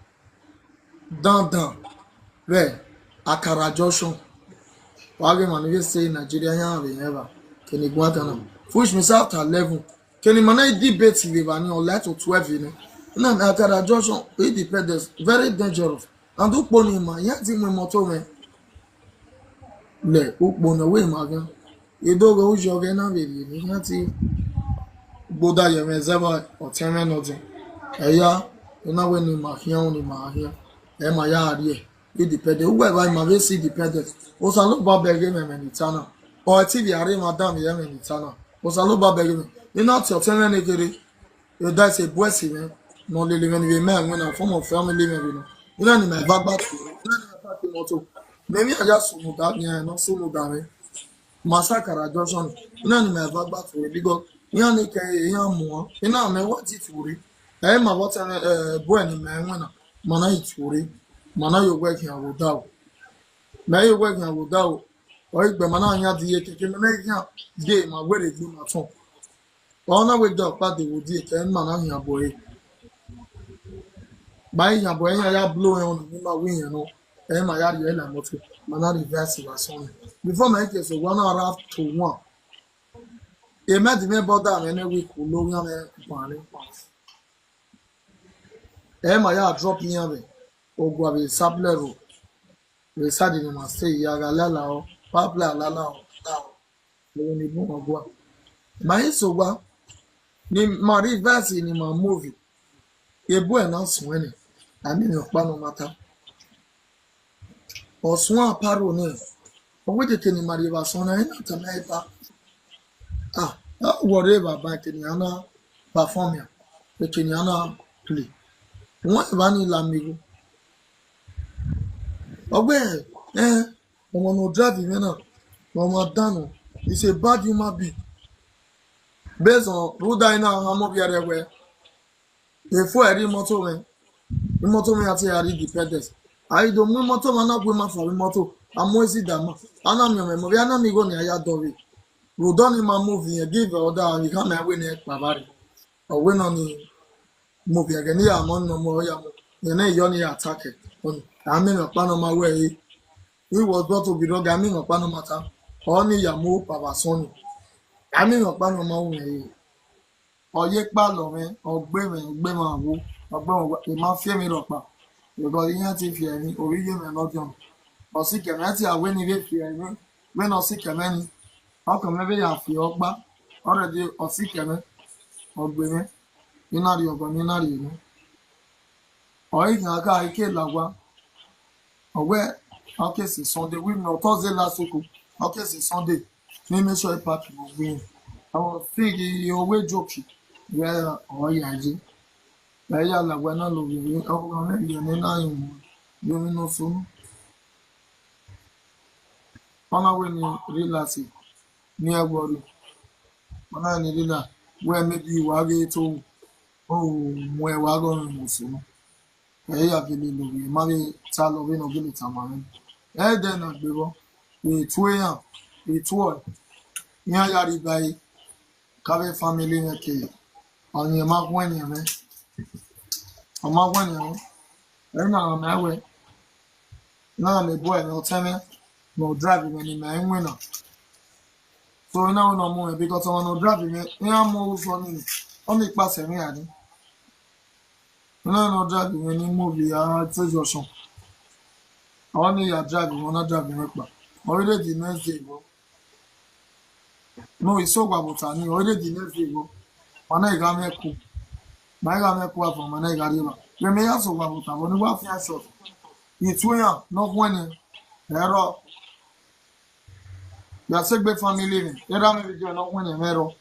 Dan dan. We akara Joshua. Wa ge man we say Nigeria ya we ever. Kini gwata na. Push me after eleven. Keni mana i debate le ba ni online to twelve ni. Na na akara Joshua, independence, very dangerous. And ukpo ni ma ya ti mu moto me. Le ukpo na we ma gan. E do go ujo ge na be ni ya ti gboda ye me zeba o ten me no de. E ya, na we ni ma hian ni ma hian. E ma ya ri e. Independent. Whoever ma we si independent. O sa lo ba be ge me me ni tana. O ti bi are madam ye me ni tana. O sa lo ba be ge me. Ina ti o ten me ne kere. You die say boy si me. No le le me ni me me na form of family me we no. Ina ni me va gba tu. Ina ni me va ti moto. Me mi aja su mu da ni no su mu da me. Masakara Johnson. Ina ni me va gba tu because ina ni ke ina mu. Ina me wa ti tu ri. E ma wa ten eh boy ni me we na. Mana i tu ri. Mana yo gbe ki awo da o. Me yo gbe ki awo da o. O igbe mana anya di ye keke mana anya de ma were gbe ma ton. Ona we do pa de wo di ke mana anya boy. Ba anya boy anya ya blow e on ni ma we yen no. E ma ya ri e la moto. Mana reverse wa son. Before my case one hour to one. E ma di me bother me ne we ku lo yan me pa ni pa. E ma ya drop yan be. Ogwa be sable ro. We sadi ni ma say ya ga lala o. Pabla lala o. La o. Lo ni bu ogwa. Ma iso gwa. Ni ma reverse ni ma movie. E bu e na sun ene. Ami mi opa no matter. Osun aparo ni. Owe de keni mari ba son na ina ta na ipa. Ah, ah, whatever ba keni ana perform ya. De keni ana play. Won e ba ni la mi go. Ogbe eh omo no drive me na. Omo danu. It's a bad human being. Based on Ruda ina amo bi are we. Efo eri moto me. Moto me ati ari dependence. Ai do mu moto ma na gwe ma fa moto. Amo esi da ma. Ana mi me mo bi ana mi go ni aya do we. Ruda ni ma move yen give order and ka me we ni pa bari. Owe no ni. Mo bi agani ya mo no mo ya mo. Ye ne yo ni attack. On ami no pa no ma we. We was got to be dog ami no pa no mata. Oni ya mo pa ba soni. Ami no pa no ma we. Oye pa lo me, ogbe me, ogbe ma wo. Ogbe ma wo. E ma fi mi lo pa. Because iyan ti fi mi, ori ye me no jam. Osi ke me ti awe ni ve fi mi. Ve no si ke me ni. Ọkàn mi ve ya fi ọgbà. Already osi ke me. Ogbe me. Ina ri ogo ni na ri enu. Oyi kan aka ike lagwa. Owe, okay, si Sunday. We no Thursday last week. Okay, si Sunday. Ni make sure pack mo win. I was thinking you always joking. Yeah, oh yeah, yeah. Yeah, yeah, lagwa na lo we. Oh, na me ye ni na yin. Yo mi no so. Ona we ni relax. Ni e worry. Ona ni relax. We maybe wa ge to. Oh, mo e wa go mo so. E ya gele lo we. Ma be ta lo we no gele ta ma ni. E de na gbe bo. E tu e ya. E tu o. Ni a ya ri bai. Ka be family ne ke. Oni ma gwen ni me. O ma gwen ni me. E na na we. Na me boy no teme. No drive me ni me nwe na. So ina no mo because o no drive me. Ni a mo so ni. O ni pa se mi ani. Ina no drive me ni mo bi a te junction. O ni ya drive mo na drive me pa. O re di next day go. No, it's so gwa buta ni. O re di next day go. Mana iga me ku. Ma iga me ku afọ mana iga riba. Ye me ya so gwa buta bo ni wa fi short. Ni tu ya no gwen ni. Ero. Ya se gbe family ni. Era me video no gwen ni mero.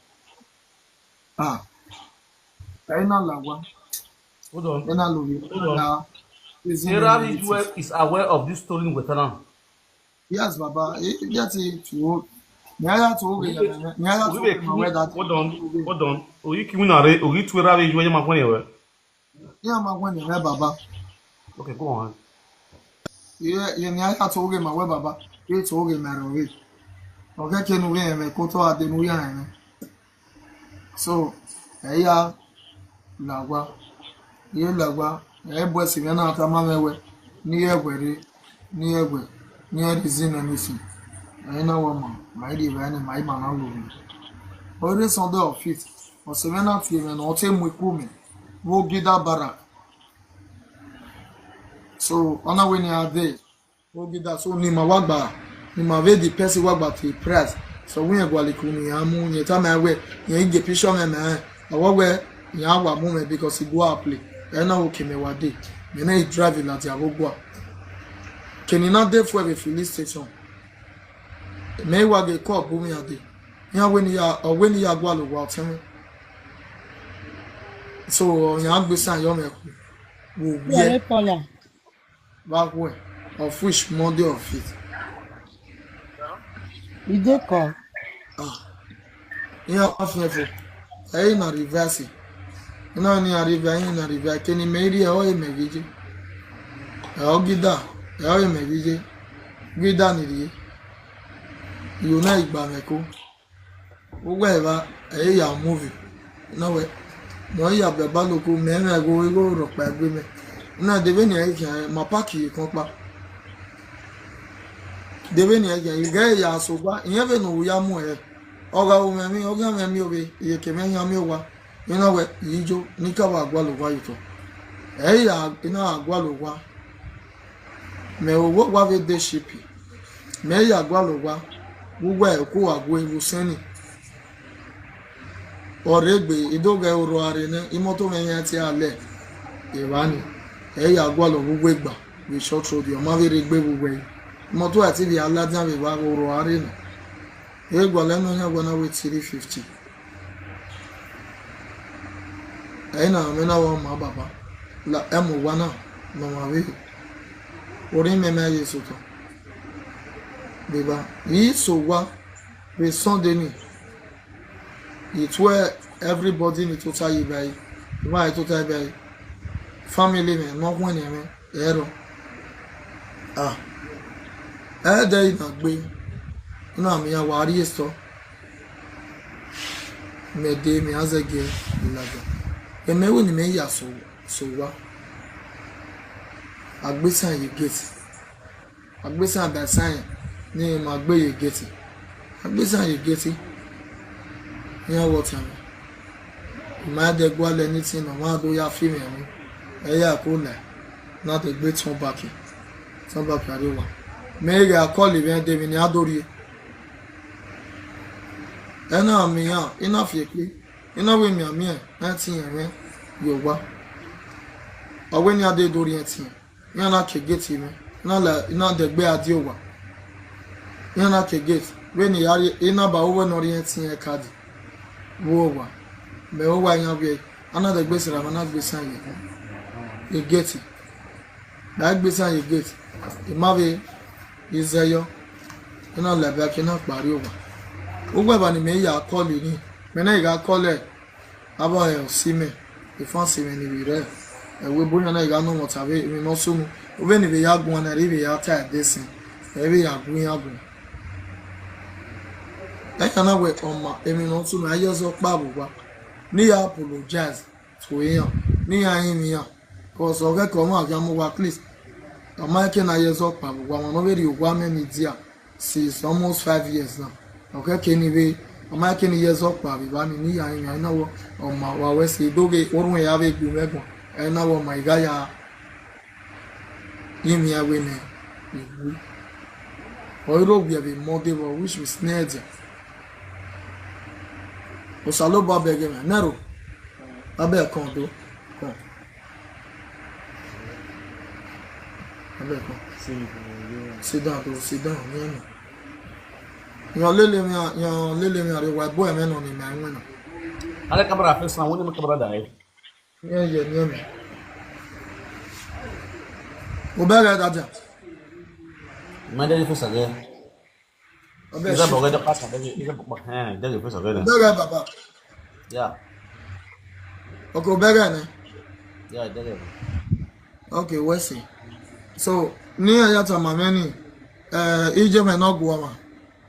Ah. Ina lagwa. Hold on. Ina lo we. Hold on. Na. Is in Sarah the Ridgewell is aware of this stolen water now. Yes, Baba. E get it to. Me I had to okay. Me I had to Ogi be okay. My kiwi. Word that. Hold on. Hold on. Ogi kiwi na re. Ogi tu era re ju ema kwene we. Yeah, my one, yeah, Baba. Okay, go on. Yeah, yeah, me I had to okay, my word, Baba. Ye to okay, my word. Okay, can we me koto ade no ya me. So, eh, ya lagwa. Ye lagwa. Eh, boy, si me na ta ma me we. Ni ye we re. Ni ye we. Ni ye reason anything. Eh, na wa ma. My di ba ni my ma na lo. Ore Sunday of faith. O se me na ti me no te mu ku me. Wo gida bara. So, ona we ni ade. Wo gida so ni ma wa gba. Ni ma ve di person wa gba to price. So we gwa le ku ni amu, ni ta me we. Ni ge picture me me. Awa we ni awa mu me because e go a play. E na o ke me wa de. Me na e drive la ti ago gwa. Ke ni na de for a filling station. Me wa ge call bu mi ade. Ya we ni ya, o we ni ya gwa lo wa ten. So, ya gbe san yo me ku. Wo Where we. Paula? Back way, of which Monday of it. You dey call? Ah, ihe afọ efu. Anyị na reverse. Ina ni arrive, anyị na arrive. Keni me iri e o e me vije. E o gida, e o e me vije. Gida ni ri. You na igba me ko. Ugwa eva, e ya movie. Na we. No ya be ba lo ko me me go go ro pa gbe me. Na de be ni e ke ma park yi kan pa. De be ni e ke ga ya so gwa. Iye be no ya mu e. Oga o me mi, oga me mi o be. Iye ke me ya mi o wa. Ina we, ijo, ni ka wa gwa lo gwa yuto. E ya, ina gwa lo gwa. Me o wo gwa ve de shipi. Me ya gwa lo gwa. Wu gwa e ku wa gwe wu seni. Ore gbe, ido ge oro are ne, imoto me ya ti ale. E wa ni. E ya gwa lo wu gwe gba. We short road, yo ma ve re gbe wu gwe. Imoto ati bi ala dia ve wa oro are ne. E gwa le no ya gwa na we three fifty. Ena me na wa ma baba. La emu wa na no ma ve. Ori me me ye so to. Beba, yi so wa ve Sunday ni. Yi twe everybody ni to ta yi bai. Wa to ta yi bai. Family me, no when me. Ero. Ah. E de ina gbe. Ina mi ya wa ri esto. Me de mi azege ilaga. Eme we ni me ya so so wa. Agbesan ye gate. Agbesan da san ni ma gbe ye gate. Agbesan ye gate. Ya what am. Ma de gwa le ni tin no ma do ya fi me mi. E ya ko le. Na de gbe turn back. Turn back ya de wa. Me ga call even de mi ni adori. E na mi ya, ina fi ekpe. Ina we mi ami e, na tin ye me. Yo wa. Awe ni ade dori e tin. Ina na ke gate me. Ina la, ina de gbe adi owa. Ina na ke gate. We ni yari, ina ba owe no ri e tin e kadi. Wo wa. Me owa yan we. Ana de gbe sira, ma na gbe san ye. E gate. Da gbe san ye gate. E ma we. Izeyo. Ina la ba ke na pari owa. Owa ba ni me ya call ni. Me na ga call e. Aba e si me. E fan si me ni we re. E we bo na ga no mo ta we, mi no sunu. O we ni we ya gun na ri we ya ta de sin. E we ya gun ya gun. E kana we oma, e mi no sunu, ayo so pa bo wa. Ni ya apologize to yan. Ni ya yin mi ya. 'Cause o ke ko ma ya mo wa, please. Ama ke na ye so pa bo wa, no we ri o wa me media. Since almost five years now. Okay, keni we, ama keni years up pa bi ba mi ni ya yin na wo. O ma wa we si do ge orun ya we gbe me gun. E na wo ma iga ya. Yin mi ya we ne. Ibu. O ro bi abi mo de wo which we snare there. O sa lo ba be ge me. Nero. Abe kon do. Kon. Abe kon. Sit down, bro. Sit down. Yeah, no. Yan lele mi, yan lele mi are wa boy me no ni me nwe no. Ale kabra fe san woni me kabra da e. Yeah, yeah, yeah, me. O be ga da ja. Ma de fe sa ge. Abe Iza shi. Boga da pasa da iza boga eh da fe sa ge. O be ga baba. Yeah. Okay, o be ga ne. Yeah, da ge. Okay, we si. So, ni ya ta ma me ni. Eh, ije me no gwa ma.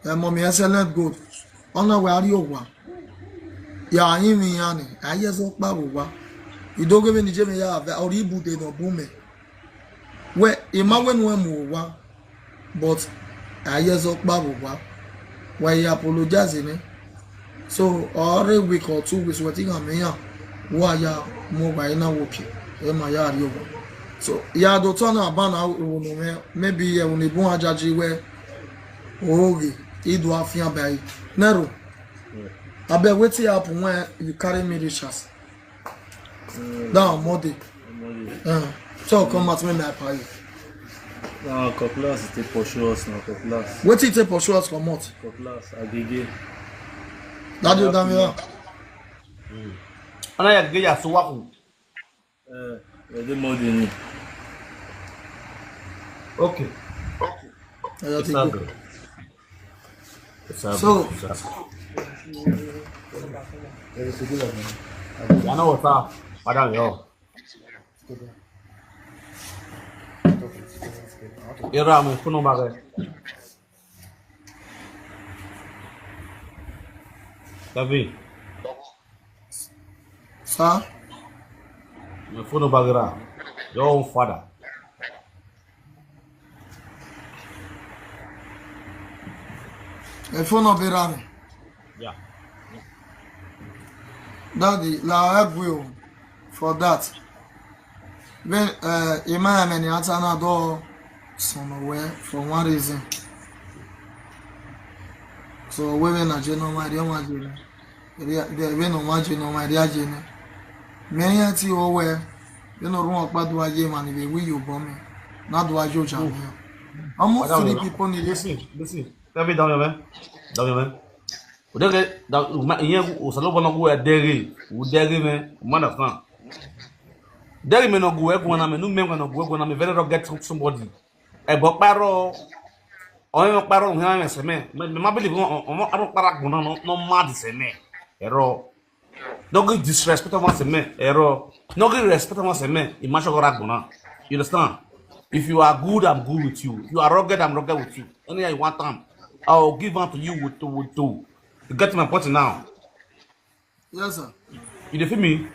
Eh, mo mi excellent good. Ona we ari owa. Ya yin mi ya ni. Aye so pa bo wa. Idoge me ni je me ya ve ori ibu de no bu me. We, ima we no mu wa. But aye so pa bo wa. Wa ya apologize ni. So, or a week or two weeks, we think I'm here. Wa ya mo wa ina woki. E ma ya ri owa. So, ya do turn about na wo no me, maybe e wo ni bun ajaji we. Oge, idu afian bai. Nero. Abeg, wetin happen when you carry me reach house? That on Monday. Monday. Uh, so come out when I pay you. Now, cutlass is to pursue us now, cutlass. Wetin take pursue us comot? Cutlass, Agege. That do damn you. Ana ya ge ya so wa ku. Eh, e dey more than me. Okay. Oya, take it. So, I know what's up. Madam, yo. Ira mo funu ba re. David. Sir? My phone number gra. Your own father. My phone number gra. Yeah. Daddy, la help you for that. When uh, Emma and Atana do somewhere for one reason. So we were not you know my dear my dear. We no want you know my dear Jenny. Me ya ti o we. You know room okpa do aye man we we you bomb. Na do ajo jam. Almost three people need. Listen, listen. Tell me down your man. Down your man. Udege da ma iye o salo bona go dege. Udege me. Man of na. Dere me no go e go na me. No me no go e go na me. Very rugged somebody. E bo paro. O me paro he me se me. Me ma believe o o aro para go na no no mad se me. Ero. No give disrespect of us me. Ero. No give respect of us me. Imagine go rag na. You understand? If you are good, I'm good with you. If you are rugged, I'm rugged with you. Anyhow you want time, I'll give unto you with two with two. You get my point now. Yes, sir. You dey feel me?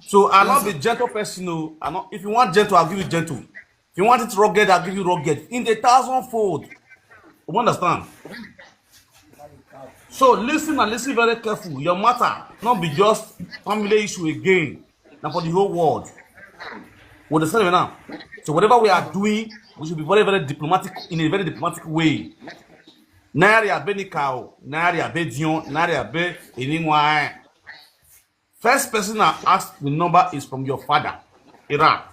So I not be gentle person. No, I not. If you want gentle, I'll give you gentle. If you want it rugged, I'll give you rugged in the thousand fold. You understand? So listen and listen very careful. Your matter not be just family issue again. Now for the whole world. We understand now. So whatever we are doing, we should be very, very diplomatic in a very diplomatic way. Nari abe nikao, nari abe dion, nari abe iniwa. First person I ask the number is from your father, Ira.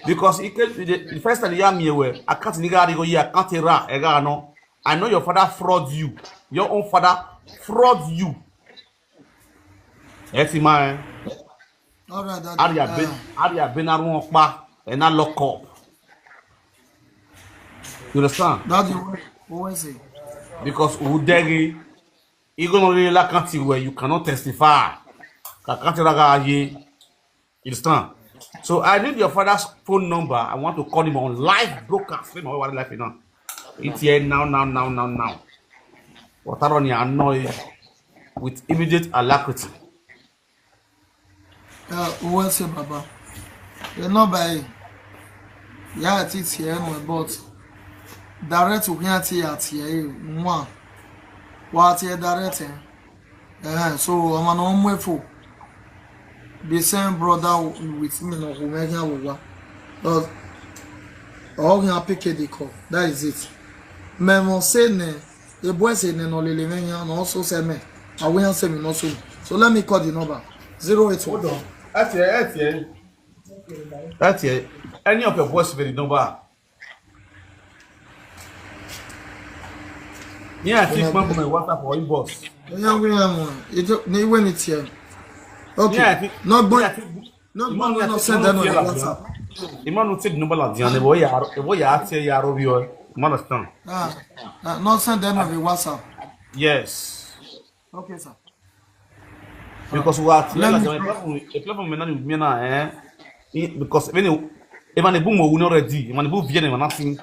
Because he came, the, the first time he hear me, well, I can't nigga go here, I can't Ira, Ega no. I know your father fraud you. Your own father fraud you. Yes, man. All right, that, Aria ben, uh, Aria ben arun okpa, and I lock up. You understand? That you always say. Because Udegi, you gonna really like country where you cannot testify. Ka country raga ye. You understand? So I need your father's phone number. I want to call him on live broadcast. Let me know what life now. It's here now, now, now, now, now. What I don't annoy with immediate alacrity. Uh, always say, Baba. You know by. Yeah, it's here, no, but direct to here, here, here, one. What here direct, eh? Uh, so I'm an home for the same brother with me, no, who make him over. But all him pick the call. That is it. Memo say ne, the boy say ne, no, lele, me, no, so say me. I will say me, no, so. So let me call the number. Zero eight one. Hold on. That's it, that's it. That's it. Any of your boys with the number? Yeah, I think man from my WhatsApp or inbox. Yeah, we are, man. It, when it's here. Okay. Yeah, I think. No, Yeah, I but think. no, You no, man no, have no, to send know them on the the other WhatsApp. The man who take the number like the other boy, yeah, boy, yeah, I tell you, you understand? Ah, ah, no, send them on the WhatsApp. Yes. Okay, sir. Because we are Let like me a platform, a platform, me now, me now, eh? Because when you, if an ibu mo already, if an ibu viene, man, nothing.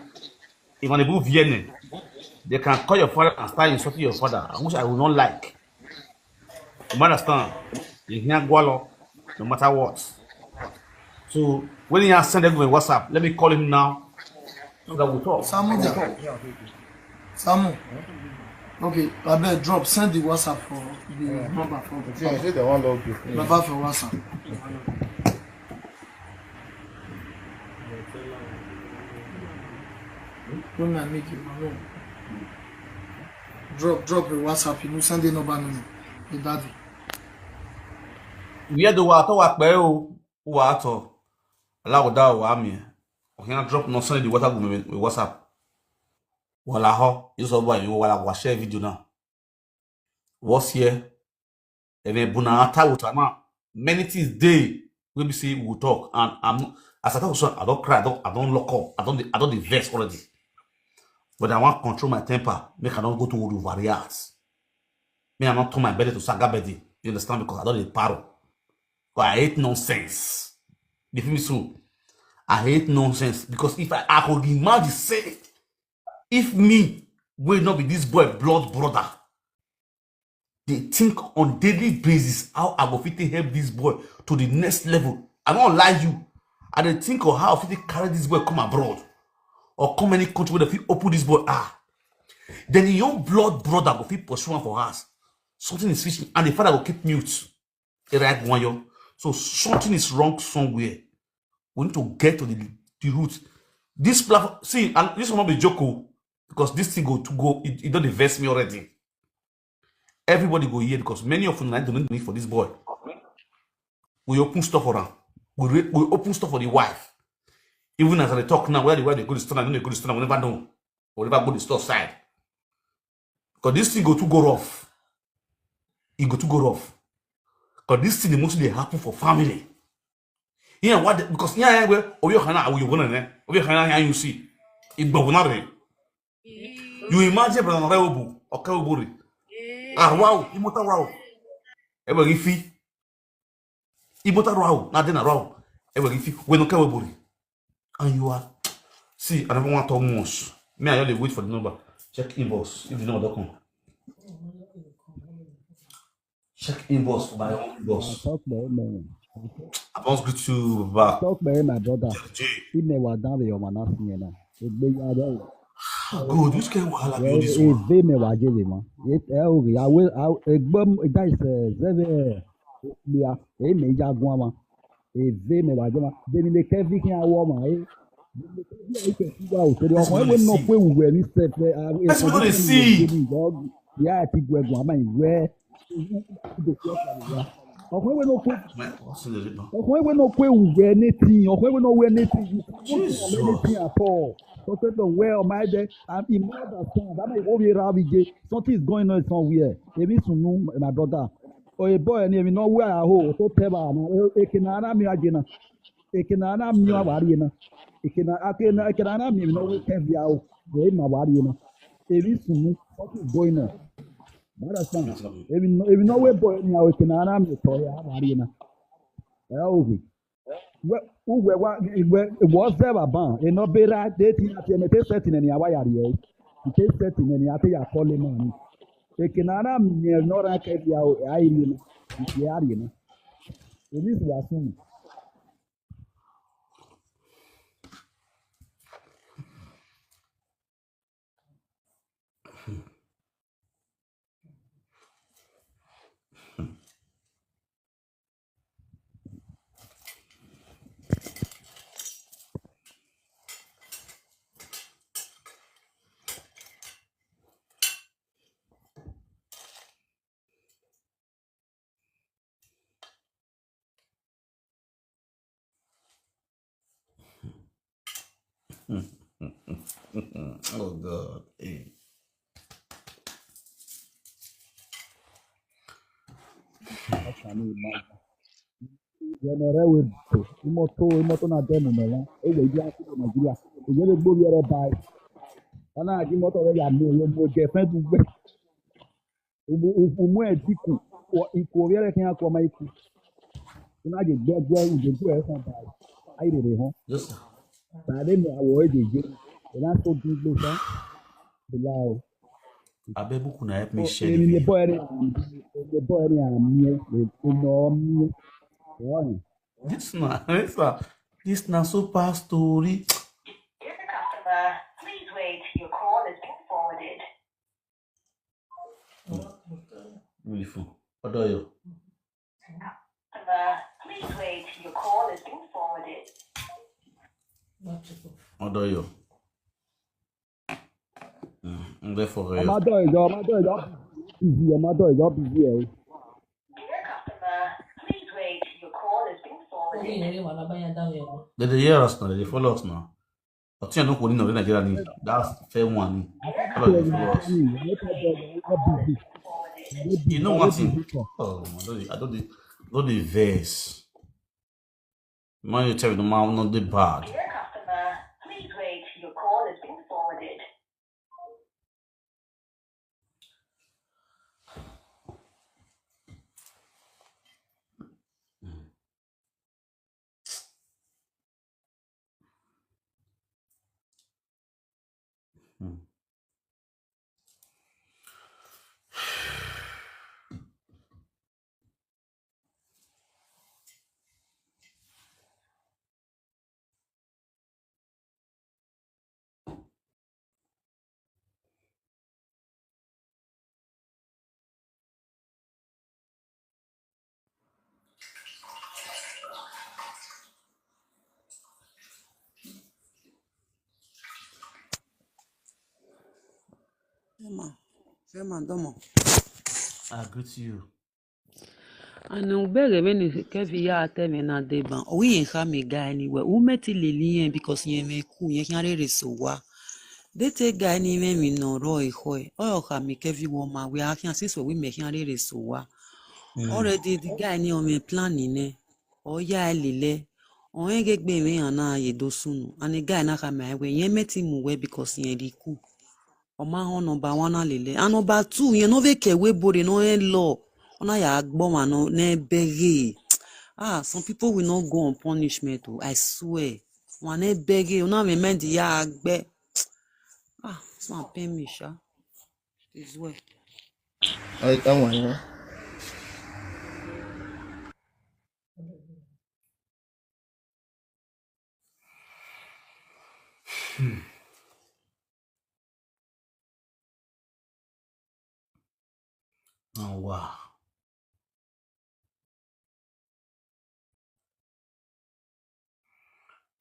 If an ibu viene, they can call your father and start insulting your father, which I will not like. You understand? You hear Gualo, no matter what. So when he has sent everyone WhatsApp, let me call him now so that we talk. Samu, Samu. Okay, I bet drop. Send the WhatsApp for the number for See, I say they want log you. Baba for WhatsApp. Don't mind make you know. Drop, drop the WhatsApp. You know, send the number, no, the daddy. Where do I talk about? Who I talk? Allow that wa me. Okay, I drop no send the WhatsApp with WhatsApp. Wala ho, you so boy, you wala wa share video now. What's here? Even buna ata utama. Many things dey wey be say we talk, and I'm as I talk so I don't cry, I don't I don't lock up, I don't I don't dey vex already. But I want control my temper, make I don't go to overreact. Me, I don't turn my belly to saga belly. You understand? Because I don't dey paro. But I hate nonsense. You feel me? So I hate nonsense because if I, I could imagine say if me will not be this boy blood brother, they think on daily basis how I go fit take help this boy to the next level. I don't lie you. I dey think of how I fit take carry this boy come abroad or come any country where they fit open this boy. Ah, then your blood brother go fit pursue am for house. Something is fishy, and the father go keep mute. Right one yo. So something is wrong somewhere. We need to get to the, the root. This platform, see, and this one not be joke o, because this thing go to go. It, it don't invest me already. Everybody go here because many of them like donate money for this boy. We open store for am. We re, we open store for the wife. Even as I talk now, where the wife they go to store, I don't go to store, we never know. We never go to the store side. Because this thing go to go rough. It go to go rough. Because this thing dey mostly dey happen for family. Yeah, what? Because yeah, yeah, well, oyo kana awo yogo na ne. Oyo kana ya you see. Igbo na re. You imagine brother Reobu, Okauburi. Ah, wow, imota wow. Ebe ifi. Imota wow, na dena wow. Ebe ifi, we no Okauburi. And you are, see, I never want to talk much. Me, I only wait for the number. Check inbox if the number don't come. Check inbox for my own inbox. Talk the man. I must greet you back. Talk by my brother. J J. He never done the Omana Siena. Good, which kind of wahala be this one? Eve me wa jele ma. It eh o ya we egbo that is eh zeve ya e me ja gwa ma. Eve me wa jele ma. Then the Kevin can wa ma eh. Wow, so the one we no kwe we ni step eh. That's what they see. Yeah, I think we go ma we. Ọkùnrin wo ló kó ọkùnrin wo ló kó ewu wẹ anything, ọkùnrin wo ló wẹ anything, you can't do anything at all. Sọ pé tó wẹ ọmọ ẹ jẹ, and he mother stand, that is what we have again. Something is going on somewhere. Èmi sùn nù, my brother. Oyè bọ́ ẹ ní èmi náà wẹ̀ àhó tó tẹ́ bá àná. Èkè náà ara mi àjẹ náà. Èkè náà ara mi àwárí náà. Èkè náà ara mi èmi náà wẹ̀ tẹ́ bí àhó. Èmi àwárí náà. Èmi sùn nù, something is going on. You understand? Èmi no, èmi no we boy ni awo kina na mi to ya mari na. Eh, o we. We, we wa we was there ban. E no be ra de ti ati me te set ni awa ya ri e. Te set ni ati ya call man. E kina na mi no ra ke ya o ai ni. Ya ri na. Èmi sì wá sùn. Oh God. Eh. Yẹn rẹ wo bò, ìmọ́tò ìmọ́tò náà dẹnu mẹlẹ, ewé ìdí àkókò Nàìjíríà, èyí lè gbóbi ẹrẹ báyìí. Wọn náà jí mọ́tò rẹ yà mí, èyí mo jẹ fẹ́ dùgbẹ́. Umu ediku, iko viere ke ako ma iku. Una je gbegbe uje ju e kan ba. Ai re re hon. Yes, sir. Tare mi awo e je je. Una so dun gbe sa. Bilao. Abeg, make una help me share the video. Emi boy ni, emi boy ni ami e, e no mi. Why? This na, this na, this na super story. Dear customer, please wait. Your call is being forwarded. Beautiful. Odoyo. Customer, please wait. Your call is being forwarded. Odoyo. Mm, therefore, ọmọ adọ ìjọ, ọmọ adọ ìjọ busy, ọmọ adọ ìjọ busy ẹ. Dear customer, please wait. Your call is being forwarded. They dey hear us now, they dey follow us now. But you no go know Nigeria ni. That's fair one. Follow the floors. You know one thing? Oh, I don't, I don't, I don't dey vex. Man, you tell me the man not the bad. Dear customer, please wait. Your call is being forwarded. Shema, Shema, domo. I greet you. And ubere veni kevi ya teme na deba. Owi yen kha me guy anywhere. U meti lili yen because yen me ku yen khan rere so wa. They take guy ni me mi no ro e kho e. Oyo kha me kevi wo ma we a khan sis we me khan rere so wa. Already the guy ni o me plan ni ne. Oya e lile. O yen ge gbe me ana ye do sunu. And the guy na kha me we yen meti mu we because yen ri ku. Oma ho number one na lele. And number two, yen no ve ke we bore no en lo. Ona ya gbo ma no ne bege. Ah, some people will not go on punishment o. I swear. Wa ne bege, ona me mendi ya gbe. Ah, this one pain me sha. It is well. Ai, kan wa yan. Now, wow.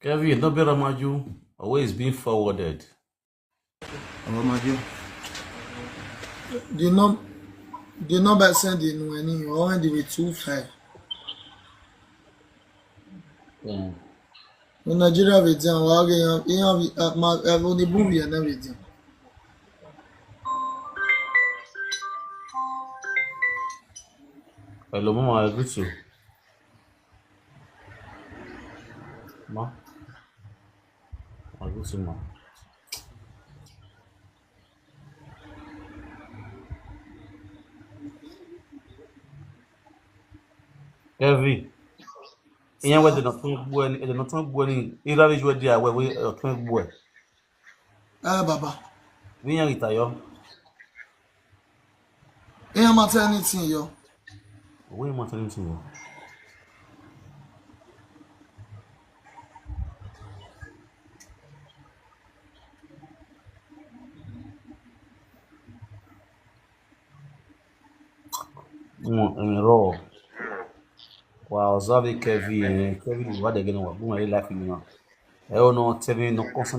Kevin, don't be Ramaju. Always being forwarded. Ramaju. The num the number send in when you already with two five. Mm. No Nigeria we dey wa ge yan yan we ma e wo ni bu we na we dey. Hello, mama, I greet you. Ma, I greet you, ma. Kevin. Ìyẹn wẹ́ẹ́ dènà tún gbọ́ ẹni, dènà tún gbọ́ ẹni, ìrọ̀lẹ́ ìjọ di àwẹ̀ wẹ́ ọ̀tún gbọ́ ẹ̀. Eh, Baba. Bí yẹn ìtàyọ́. Ìyẹn máa tẹ́ anything yọ. Owó yẹn máa tẹ́ anything yọ. Wọn ẹ̀rọ wa observe Kevin, eh, Kevin wà dẹ̀gẹ́ náà wà bùn ẹ̀rí láti mìíràn. Ẹ̀rọ náà tẹ́mi náà kọ́sán.